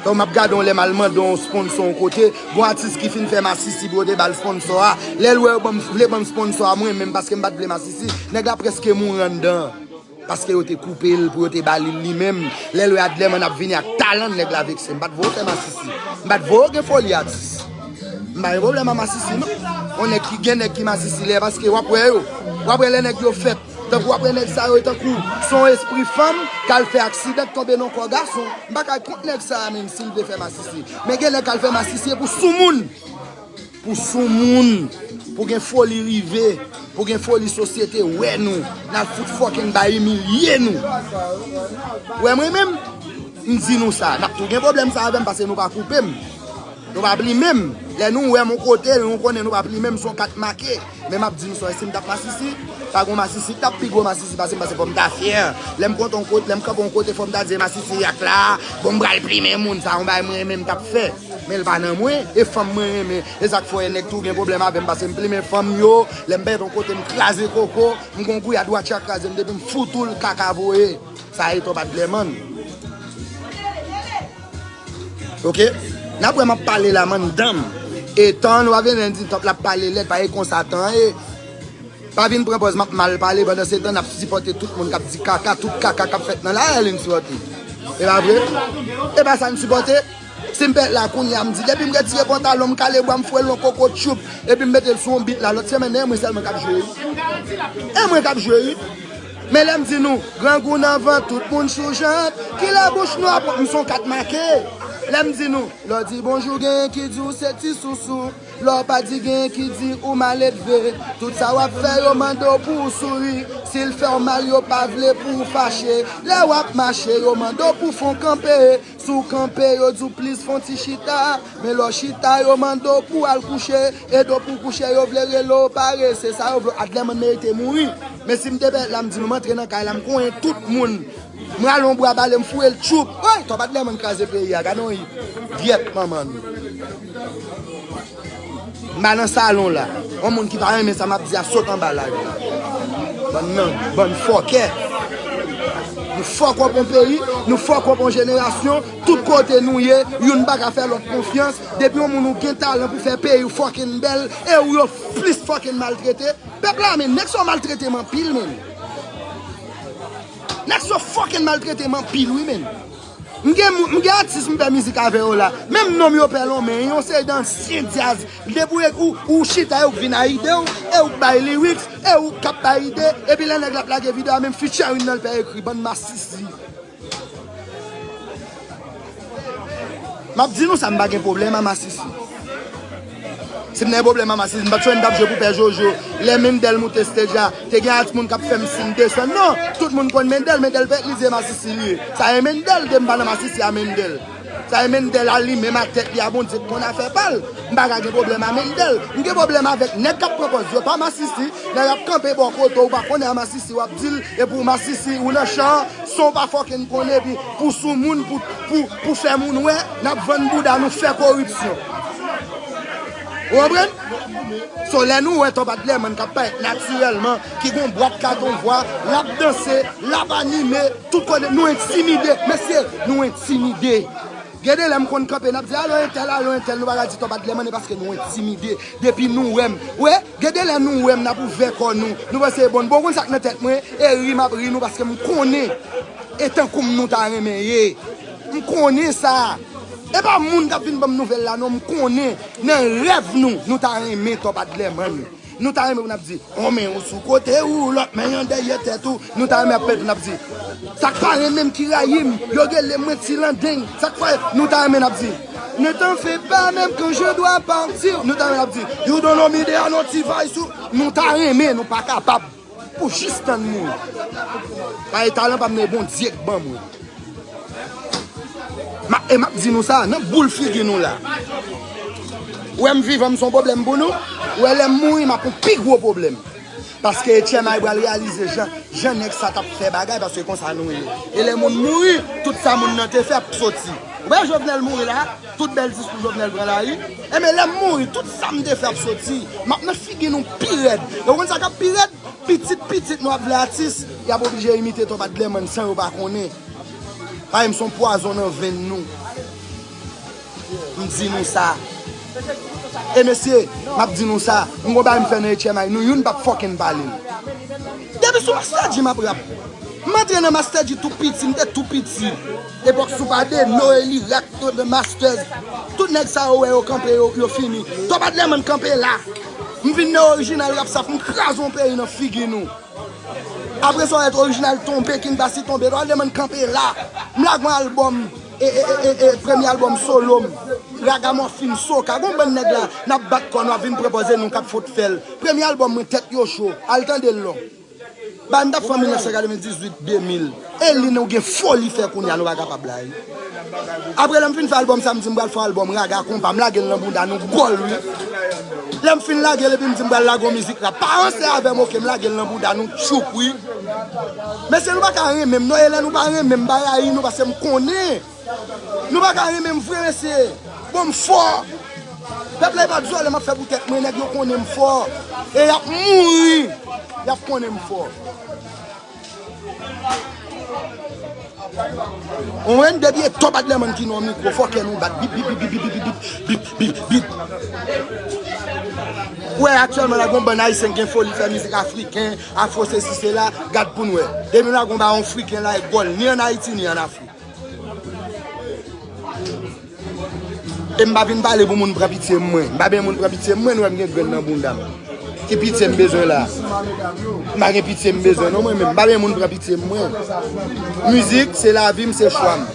Donk, m ap gade yon lè m al mande yon sponsò yon kote, gon atis ki fin fè masisi pou yo te ba l sponsò a. Lè l wè yo ban m, vle ban m sponsò a, mwen menm, paske m pa t vle masisi, nèg la prèske mouri anndan. Paske yo te koupe l pou yo te ba li l li menm. Lè l wè Adlerman ap vini ak talan, nèg la vekse. M pa t voye w fè masisi. M pa t voye w gen foli atis. M pa gen pwoblèm a masisi, non. Yon nèg ki gen nèg ki masisi lè, paske w ap wè yo. W ap wè lè nèg yo fèt. Tankou w ap wè nèg sa yo, e tankou se yon espri fanm k al fè aksidan k tonbe nan kò gason. M pa ka kont nèg sa a menm si l vle fè masisi. Men gen nèg k al fè masisi e pou soumoun. Pou soumoun, pou gen foli rive, pou gen foli sosyete wè nou, n al fout fucking bay imilye nou. Ou wè mwen menm, m di nou sa, n ap tou gen pwoblèm sa avè m paske nou pa koupe m. Nou pa plimen m. Lè nou wè m yon kote, nou konnen nou pa plimen m, se yon kat make. Men m ap di nou sa, si m t ap masisi, pa gon masisi k t ap pi gwo masisi pase m, paske fò m ta fyè. Lè m kontan yon kote, lè m kanpe yon kote, fò m ta di e masisi y ak la, bon, m pral plimen moun, sa yon bagay mwen menm m t ap fè. Men l pa nan mwen, e fanm mwen renmen. E sa k fè w wè nèg tou gen pwoblèm avè m, paske m plimen fanm yo, lè m pèt yon kote, m kraze koko, m gon gouyad watch a kraze m, depi m fout ou l kaka voye. Sa e twòp Adlerman. Oke? N ap wè m ap pale la, mandanm. E tan nou pa vin di twòp l ap pale lèd, pa e konsa tan ye. Pa vin pran pòz m ap mal pale, pandan se tan n ap sipòte tout moun k ap di kaka, tout kaka k ap fèt nan lari a, n sipòte. E pa vre? E pa sa n sipòte? Si m pèt la kounye a, m di, depi m retire pantalon m, kale bwa m, fwe l yon koko tchoup, epi m mete l sou yon bit la, lòt semèn, e mwen sèlman k ap jwe, wi. E mwen k ap jwe, wi. Men lè m di nou, grangou nan vant, tout moun sou jant, kilè bouch nou ap, m se yon kat make. Lè m di nou, lè w di bonjou, genyen ki di w se ti sousou. Lè w pa di, genyen ki di ou maledve. Tout sa w ap fè, yo mande w pou w souri. Si l fè w mal, yo pa vle pou w fache. Lè w ap mache, yo mande w pou w fè w kanpe. Si w kanpe, yo di w plis fè w ti chita. Men lè w chita, yo mande w pou w al kouche. E do pou w kouche, yo vle rele w parese. Sa yo vle w. Adlèmann merite mouri. Men si m te pèt la, m di nou, m antre nan kay la, m konyen tout moun. M rale yon bwa bale, m foure l tchoup. Woy, Top Adlèmann kraze peyi a, gade yon idyèt manman nou. M pa nan salon la. Yon moun ki pa renmen sa m ap di a sot anba live la. Bann nan, bann fòkè. Nou fòk wòp yon peyi, nou fòk wòp yon jenerasyon, tout kote nou ye, youn pa ka fè lòt konfyans. Depi yon moun ou gen talan pou fè peyi w fucking bèl, e ou yo plis fucking maltrete. Pèp la, men nèg sa yo maltrete m anpil, men. Nèg sa yo fucking maltrete m anpil, wi, men. M gen, m gen atis m fè mizik avè yo la. Menm nonm yo pè lonmen, yon seri de ansyen djaz. Depi ou, ou chita, e ou k vin a ide w, e ou k bay lyrics, e ou k ap bay ide, epi lè nèg la ap lage videyo a, menm featuring nan l pè ekri, bann masisi. M ap di nou sa, m pa gen pwoblèm a masisi. Si m te gen pwoblèm a masisi, m pa t jwenn t ap jwe pou pè Jojo. Lè Mendel moute stage la, te gen ant moun k ap fè m siy desann. Non, tout moun konn Mendel, Mendel fè li se masisi li ye. Sa e Mendel, de m pa nan masisi a Mendel. Sa e Mendel a li menm a tèt li a Bondye k konn afè pa l. M pa ka gen pwoblèm a Mendel. M gen pwoblèm avèk nèg k ap pran pòz yo pa masisi, nèg ap kanpe bò kote w pa konnen a masisi w ap di l, epi w masisi, ou nan chan, san w pa fucking konnen, epi pou soumoun, pou, pou, pou fè moun wè, n ap vann bouda nou fè koripsyon. Ou konprann? So, lè nou wè Top Adlèmann k ap parèt natirèlman, ki gon bwat katon vwa, l ap danse, l ap anime, tout kote, nou entimide. Mesye, nou entimide. Gen de lè m konn kanpe, n ap di, "Alo entèl, alo entèl," nou pa ka di Top Adlèmann, e paske nou entimide. Depi nou wè m, wè, gen de lè nou wè m, n ap ouvè kò nou. Nou panse, bon, bon, konn sa k nan tèt mwen, e ri m ap ri nou, paske m konnen. E tankou m nou ta renmen ye. M konnen sa. E pa moun k ap vin ban m nouvèl la, non, m konnen. Nan rèv nou, nou ta renmen Top Adlèmann. Nou ta renmen pou n ap di, on men ou sou kote ou, lòt men an dèyè tèt ou. Nou ta renmen ap pèt pou n ap di, sa k pa renmen m ki rayi m, yo rele mwen ti landeng. Sa k fè nou ta renmen n ap di, ne t'en fais pas, même quand je dois partir. Nou ta renmen n ap di, you don't know me, they are not device ou. Nou ta renmen, nou pa kapab. Pou jis tann mouri. Pa e talan pa m, men Bondye k ban mwen. Ma, e m ap di nou sa, nan boul figi nou la. Ou wè m vivan, m se yon pwoblèm pou nou. Ou wè lè m mouri, m ap yon pi gwo pwoblèm. Paske H M I pral reyalize jan, jan nèg sa t ap fè bagay, paske konsa nou ye. E lè moun mouri, tout sa moun nan te fè ap soti. Ou wè Jovenel mouri la, tout bèl diskou Jovenel pran lari. Enben, lè m mouri, tout sa m te fè ap soti. M ap nan figi nou pi rèd. E ou konn sa k ap pi rèd? Pitit pitit nou ap vle atis, y ap oblije imite Top Adlèmann san yo pa konnen. Paske m se yon pwazon nan venn nou. M di nou sa. E mesye, m ap di nou sa, m gon bagay m fè nan H M I, nou youn p ap fucking pale m. Depi sou Master G m ap rap. M antre nan Master G tou piti, m te tou piti. Epòk sou pa de Noeli, Rak, The Masters. Tout nèg sa yo wè yo kanpe, yo, yo fini. Top Adlèmann kanpe la. M vin nan orijinal rap sa, m kraze yon peyi nan figi nou. Apre sa, w wè Orijinal tonbe, King Basi tonbe, Top Adlèmann kanpe la. M lage yon albòm, e, e, e, e, e, premye albòm solo m. Ragamòfin, Soka, gon bann nèg la, n ap bat kò nou, ap vin pran pòz e nou k ap fout fè l. Premye albòm mwen, Tèt yo cho, al tande l non. Bagay m t ap fè an mil nèf san katrevendizuit, de mil. E li nou gen foli fè kounye a, nou pa kapab la, wi. Apre lè m fin fè albòm sa, m di m pral fè yon albòm raga konpa, m lage l nan bounda nou gòl, wi. Lè m fin lage l, epi m di m pral lage yon mizik rap. Pa ranse avè m, oke, m lage l nan bounda nou tchoup, wi. Mesye, nou pa ka renmen m, non, e lè nou pa renmen m, m pa rayi nou, paske m konnen. Nou pa ka renmen m vre, mesye. Bon, m fò. Pèp la, e pa djòlè m ap fè pou tèt mwen, nèg yo konnen m fò. E y ap mouri. Y ap konnen m fò. Ou konprann? Depi e Top Adlèmann ki nan yon mikwo, fò kè nou bat. Bip, bip, bip. Ou wè, aktyèlman, la, gon bann Ayisyen ki gen foli fè mizik afriken, afro, sesi, sela, gad pou n wè. Depi n lage yon bagay afriken la, e gòl, ni ann Ayiti, ni ann Afrik. E m pa vin pale pou moun pran pitye m mwen. M pa bezwen moun pran pitye m mwen, nou wè m gen grenn nan bounda m. Ki pitye m bezwen la? M pa gen pitye m bezwen non mwen menm. M pa bezwen moun pran pitye m mwen. Mizik, se lavi m, se chwa m.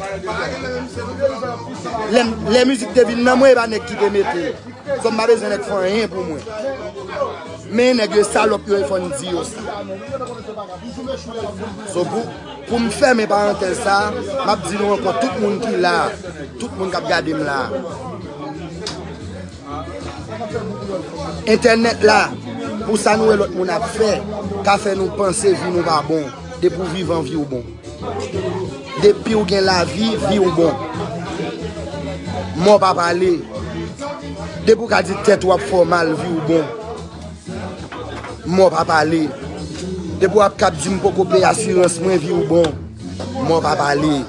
Lè m, lè mizik te vin nan mwen, e pa nèg ki te mete. So, m pa bezwen nèg fè anyen pou mwen. Men nèg yo e salòp yo, e fò n di yo sa. So, pou, pou m fèmen parantèz sa, m ap di nou ankò, tout moun ki la, tout moun k ap gade m la, entènèt la, pou sa nou wè lòt moun ap fè, ka fè nou panse vi nou pa bon. Depi w vivan, vi w bon. Depi w gen lavi, vi w bon. Mò pa pale. Depi w ka di tèt ou ap fè w mal, vi w bon. Mò pa pale. Depi w ap kab di m poko peye asirans mwen, vi w bon. Mò pa pale.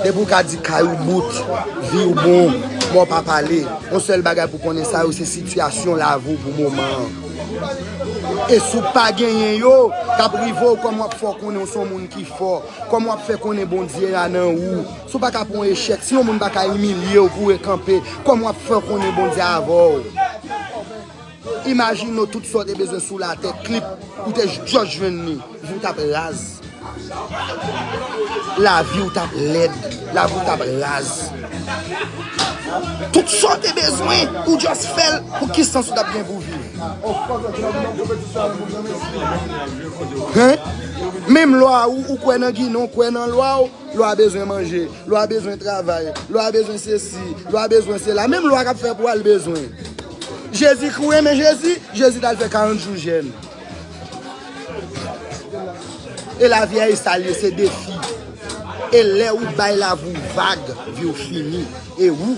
Depi w ka di kay ou bout, vi w bon. Mò pa pale. Yon sèl bagay pou konnen sa yo, se sitiyasyon lavi w pou moman an. E si w pa genyen yo, k ap rive w, kòman w ap fè w konnen w se yon moun ki fò? Kòman w ap fè konnen Bondye a nan ou? Si w pa ka pran yon echèk, si yon moun pa ka imilye w pou w rekanpe, kòman w ap fè konnen Bondye avè w? Imajine w tout sa w te bezwen sou latè, klip, ou te jis jwenn li, vi w t ap raz. Lavi w t ap lèd, lavi w t ap raz. Tout sa w te bezwen, ou just fè l, pou ki sans ou t ap gen pou viv? Hein? Menm lwa ou, ou kwè nan Ginen, ou kwè nan lwa w, lwa bezwen manje, lwa bezwen travay, lwa bezwen sesi, lwa bezwen sela. Menm lwa k ap fè pou al bezwen. Jezi, ou renmen Jezi? Jezi t al fè karant jou jèn. E lavi a e sa l ye, se defi. E lè ou bay lavi w vag, vi w fini. E ou?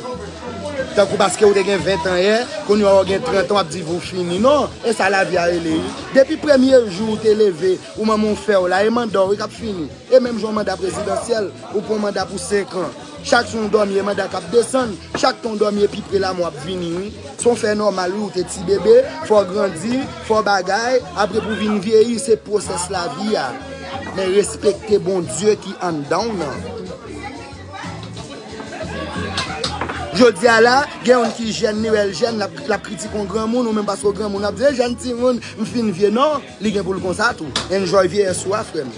Tankou paske ou te gen ven tan yè, kounye a ou gen trant an, w ap di vi w fini. Non, e sa lavi a rele, wi. Depi premye jou ou te leve, ou manman w fè w la, e manda w, wi, k ap fini. E menm jan yon manda prezidansyèl, ou pran manda pou senk an. Chak jou w dòmi, e manda k ap desann. Chak tan w dòmi, e pi pre lanmò ap vini, wi. Se yon fè nòmal, wi, ou te ti bebe, fò w grandi, fò w bagay, apre pou w vin vyeyi, se pwosès lavi a. Men respekte Bondye ki anndan w nan. Jodi a la, gen youn ki jèn, li wè l jèn, l ap, l ap kritike yon granmoun, ou menm paske w granmoun, w ap di, "E jèn timoun, m fin vye." Non, li gen pou l konsa tou. Enjoy vyeyès ou a, frè m.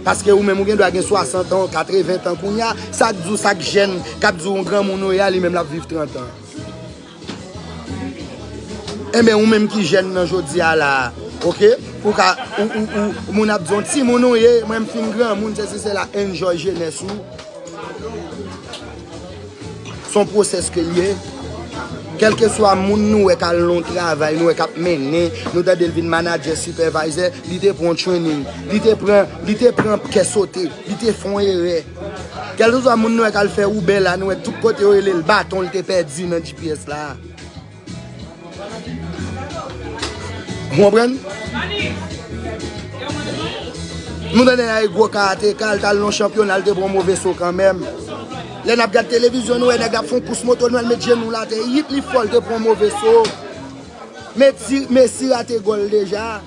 Paske ou menm ou gen dwa gen swasant an, katreven tan kounye a, sa k di w sa k jèn, k ap di w yon granmoun ou ye a, li menm l ap viv trant an. Enben, ou menm ki jèn nan jodi a la, oke? Ou ka, ou, ou, ou, moun ap di w timoun ou ye, mwen m fin granmoun, sesi sela, enjoy jenès ou. Se yon pwosès ke l ye. Kèlkeswa moun nou wè k al nan yon travay, nou wè k ap mennen, nou tande l vin manadjè, sipèvayzè, li te pran yon training, li te pran, li te pran kè sote, li te fè yon erè. Kèlkeswa moun nou wè k al fè Uber la, nou wè tout kote yo rele l baton, li te pèdi nan G P S la. Ou konprann? Nou tande l al gwo karateka, l t al nan chanpyona, l te pran move so kanmenm. Lè n ap gad televizyon, nou wè nèg la ap fè yon kous moto, nou wè l met jenou l atè, yip, li fò, l te pran move so. Mesi, Mesi rate gòl deja.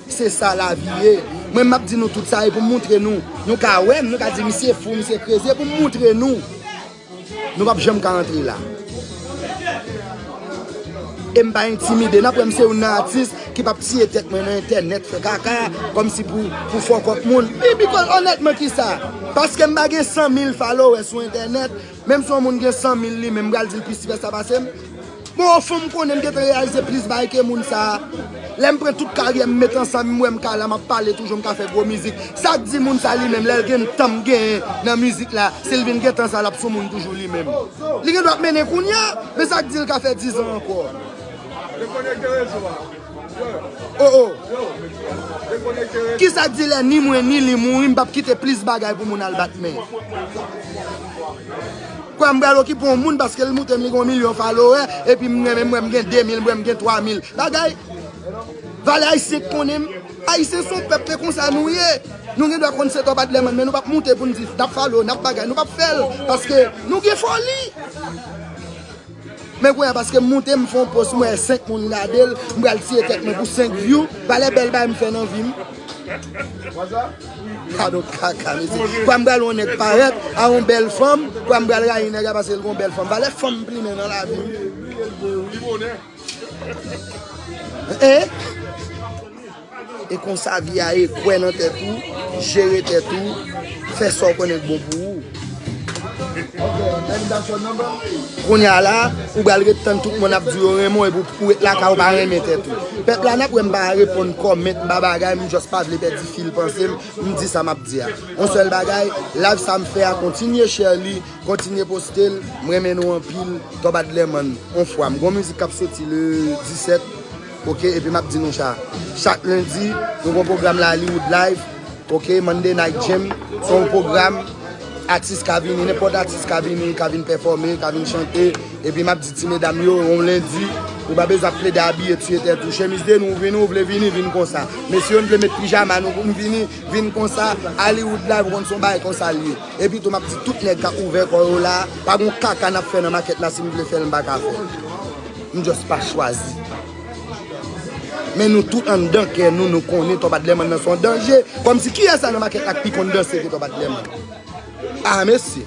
Se sa lavi ye. Mwen, m ap di nou tout sa, e pou m moutre nou. Nou ka wè m, nou ka di, "Misye fou, misye kreze," e pou m moutre nou. Nou p ap janm ka antre la. E m pa entimide. N ap wè m se youn nan atis ki p ap tiye tèt mwen nan entènèt, fè kaka, kòmsi pou, pou fè kòk moun. Pi, pi kòl, onètman, kisa? Paske m pa gen san mil followers sou entènèt, menm si yon moun gen san mil li menm, m pral di l plis sipè sa pase m? Bon, ofon, m konnen m gentan reyalize plis bagay ke moun sa a. Lè m pran tout karyè m met ansanm, m wè m ka la, m ap pale toujou, m ka fè gwo mizik. Sa k di moun sa li menm, lè l gen tan m genyen nan mizik la, si l vin gen tan sa, l ap sou moun toujou li menm. Li gen dwa ap mennen kounye a, men sa k di l ka fè diz an ankò. Oh, oh. Kisa k di lè ni mwen ni li mouri, m p ap kite plis bagay pou moun al bat men? Kwè m pral okipe yon moun paske l moutre m li gen yon milyon followers, epi m renmen, m wè m gen de mil, m wè m gen twa mil. Bagay, valè ayisyen k konnen m. Ayisyen se yon pèp, men konsa nou ye. Nou gen dwa konn se tòp Adlèmann, men nou p ap moute pou n di, n ap follow, n ap bagay, nou p ap fè l, paske nou gen foli. Men kounye a, paske m moute, m fè yon post, m wè senk moun gade l, m pral tiye tèt mwen pou senk view, valè bèl bagay m fè nan vi m. Gad yon kaka, mesye. Kwa m pral yon nèg parèt a yon bèl fanm, kwa m pral rayi nèg la paske l gen yon bèl fanm. Valè fanm m plimen nan lavi m. Hein? E konsa vi a ye, kwè nan tèt ou, jere tèt ou, fè sa w konnen k bon pou ou. Kounye a la, ou pral ret tann tout moun ap di yo renmen w epi ou ret lakay ou pa renmen tèt ou. Pèp la n ap wè m pa reponn kòmèt, m pa bagay, m just pa vle pèdi fil panse m, m di sa m ap di a. Yon sèl bagay, live sa m fè a, kontinye share li, kontinye poste l, m renmen nou anpil, Top Adlerman, on fwa. M gon mizik k ap soti le disèt, oke, epi m ap di nou sa. Chak lendi, nou gon pwogram la Hollywood Live, oke, Monday Night Jam, se yon pwogram, atis ka vini, nenpòt atis ka vini, ka vin pèfòme, ka vin chante, epi m ap di ti medam yo, yon lendi, ou pa bezwen ap plede abiye tiye tèt ou, chemiz de nou, vini, ou vle vini, vin konsa. Mesye yo, n vle met pijama nou pou n vini, vin konsa, Hollywood Live, ou konn se yon bagay konsa l ye. Epi tou, m ap di tout nèg k ap ouvè kò yo la, pa gon kaka n ap fè nan makèt la, si m vle fè l, m pa ka fè l. M just pa chwazi. Men nou tout anndan kè nou, nou konnen Top Adlerman nan se yon danje. Kòmsi kiyès la nan makèt la k pi konn danse ke Top Adlerman? Ah, mesye.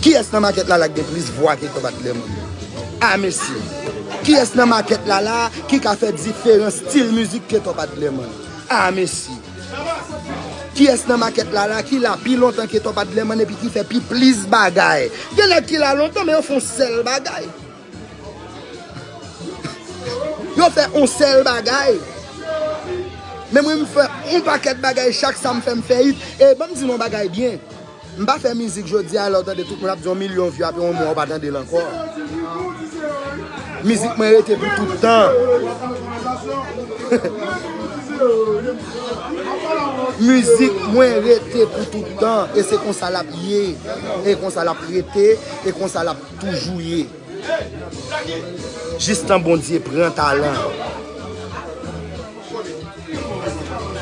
Kiyès nan makèt la la k gen plis vwa ke Top Adlerman? Ah, mesye. Kiyès nan makèt la la ki ka fè diferan stil mizik ke Top Adlerman? Ah, mesye. Kiyès nan makèt la la ki la pi lontan ke Top Adlerman epi ki fè pi plis bagay? Gen nèg ki la lontan, men yo fè yon sèl bagay. Yo fè yon sèl bagay. Men mwen, m fè yon pakèt bagay, chak sa m fè, m fè hit. E ban m di nou yon bagay byen. M pa fè mizik jodi a, lè w tande tout moun ap di yon milyon view, apre yon mwa w pa tande l ankò. Mizik mwen rete pou tout tan. Mizik mwen rete pou tout tan. E se konsa l ap ye. E konsa l ap rete. E konsa l ap toujou ye. Jistan Bondye pran talan.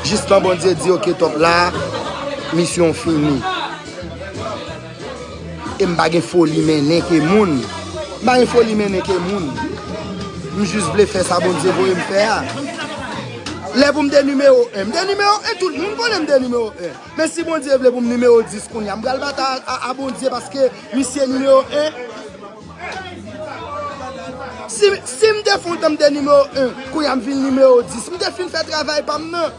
Jistan Bondye di, "Oke, Top la, misyon fini." E m pa gen foli mennen ke moun. M pa gen foli mennen ke moun. M jis vle fè sa Bondye voye m fè a. Lè pou m te nimewo en, m te nimewo en, tout moun konnen m te nimewo en. Men si Bondye vle pou m nimewo dis kounye a, m pral batay a, a, a Bondye paske misye nimewo en. Si, si m te fè yon tan m te nimewo en, kounye a m vin nimewo dis. M te fin fè travay pa m nan.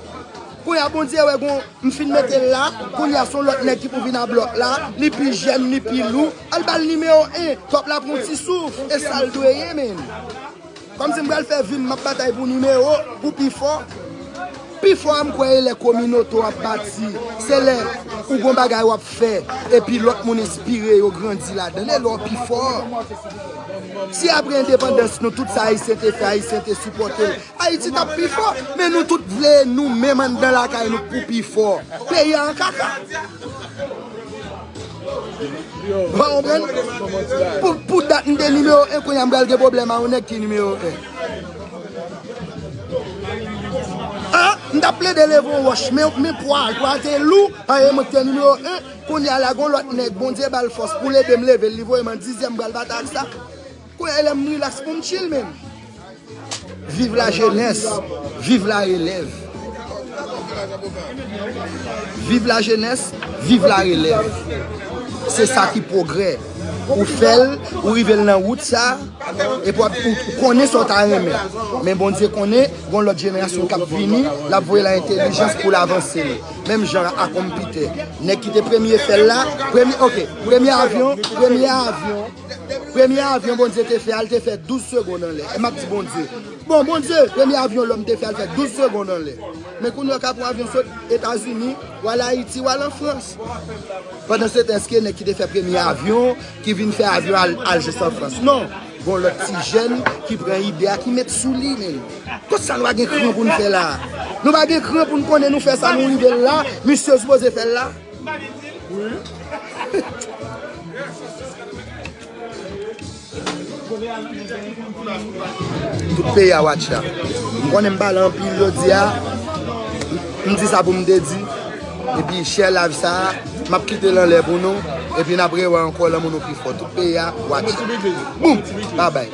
Kounye a Bondye wè gon, m fin mete l la, kounye a se yon lòt nèg ki pou vin a blòk la, li pi jèn, li pi lou, al ba l nimewo en, Top la pran yon ti souf, e sa l dwe ye, menn. Kòmsi m pral fè vi m, m ap batay pou nimewo, pou pi fò. Pi fò a m kwè e lè kominote w ap bati. Se lè ou gon bagay w ap fè, epi lòt moun enspire yo grandi ladan l. E lè w pi fò. Si apre endepandans nou, tout sa Ayisyen te fè, Ayisyen te sipòte l, Ayiti t ap pi fò. Men nou tout vle nou menm anndan lakay nou pou pi fò. Peyi a an kaka. Ou pa konprann? Pou, pou dat m te nimewo en, kounye a m pral gen pwoblèm a yon nèg ki nimewo en. Ah, m t ap plede leve yon wòch, men, men pwa, pwa te lou, an e mwen k te nimewo en, kounye a la gon lòt nèg, Bondye ba l fòs pou l ede m leve l, li voye m an dizyèm, m pral batay ak sa. Kounye a lè m rilaks pou m chill, menm. Viv la jeunesse, viv la relève. Viv la jeunesse, viv la relève. Se sa ki pwogrè. Ou fè l, ou rive l nan wout sa, epi w ap, ou, ou konnen sa w ta renmen. Men Bondye konnen, gon lòt jenerasyon k ap vini, l ap voye l a entèlijans pou l avanse l. Menm jan a Konpitè. Nèg ki te premye fè l la, premye, oke, premye avyon, premye avyon, Premye avyon Bondye te fè a, l te fè douz segonn anlè. E m ap di Bondye, bon, Bondye, premye avyon lòm te fè a, l fè douz segonn anlè. Men kounye a w ka pran avyon sot Etazini, w al Ayiti, w al an Frans. Pandansetan, èske nèg ki te fè premye avyon, ki vin fè avyon al, al jis an Frans? Non. Gon lòt ti jèn ki pran ide a, ki met sou li, men. Kot sa nou pa gen kran pou n fè la? Nou pa gen kran pou n konnen nou fè sa, nou rive la, misye sipoze fè l la. Tout peyi a watch la. M konnen m pale anpil jodi a. M di sa pou m te di. Epi share live sa a. M ap kite l anlè pou nou. Epi n ap rewè ankò lanmou nou pi fò. Tout peyi a watch la. Boom! Babay.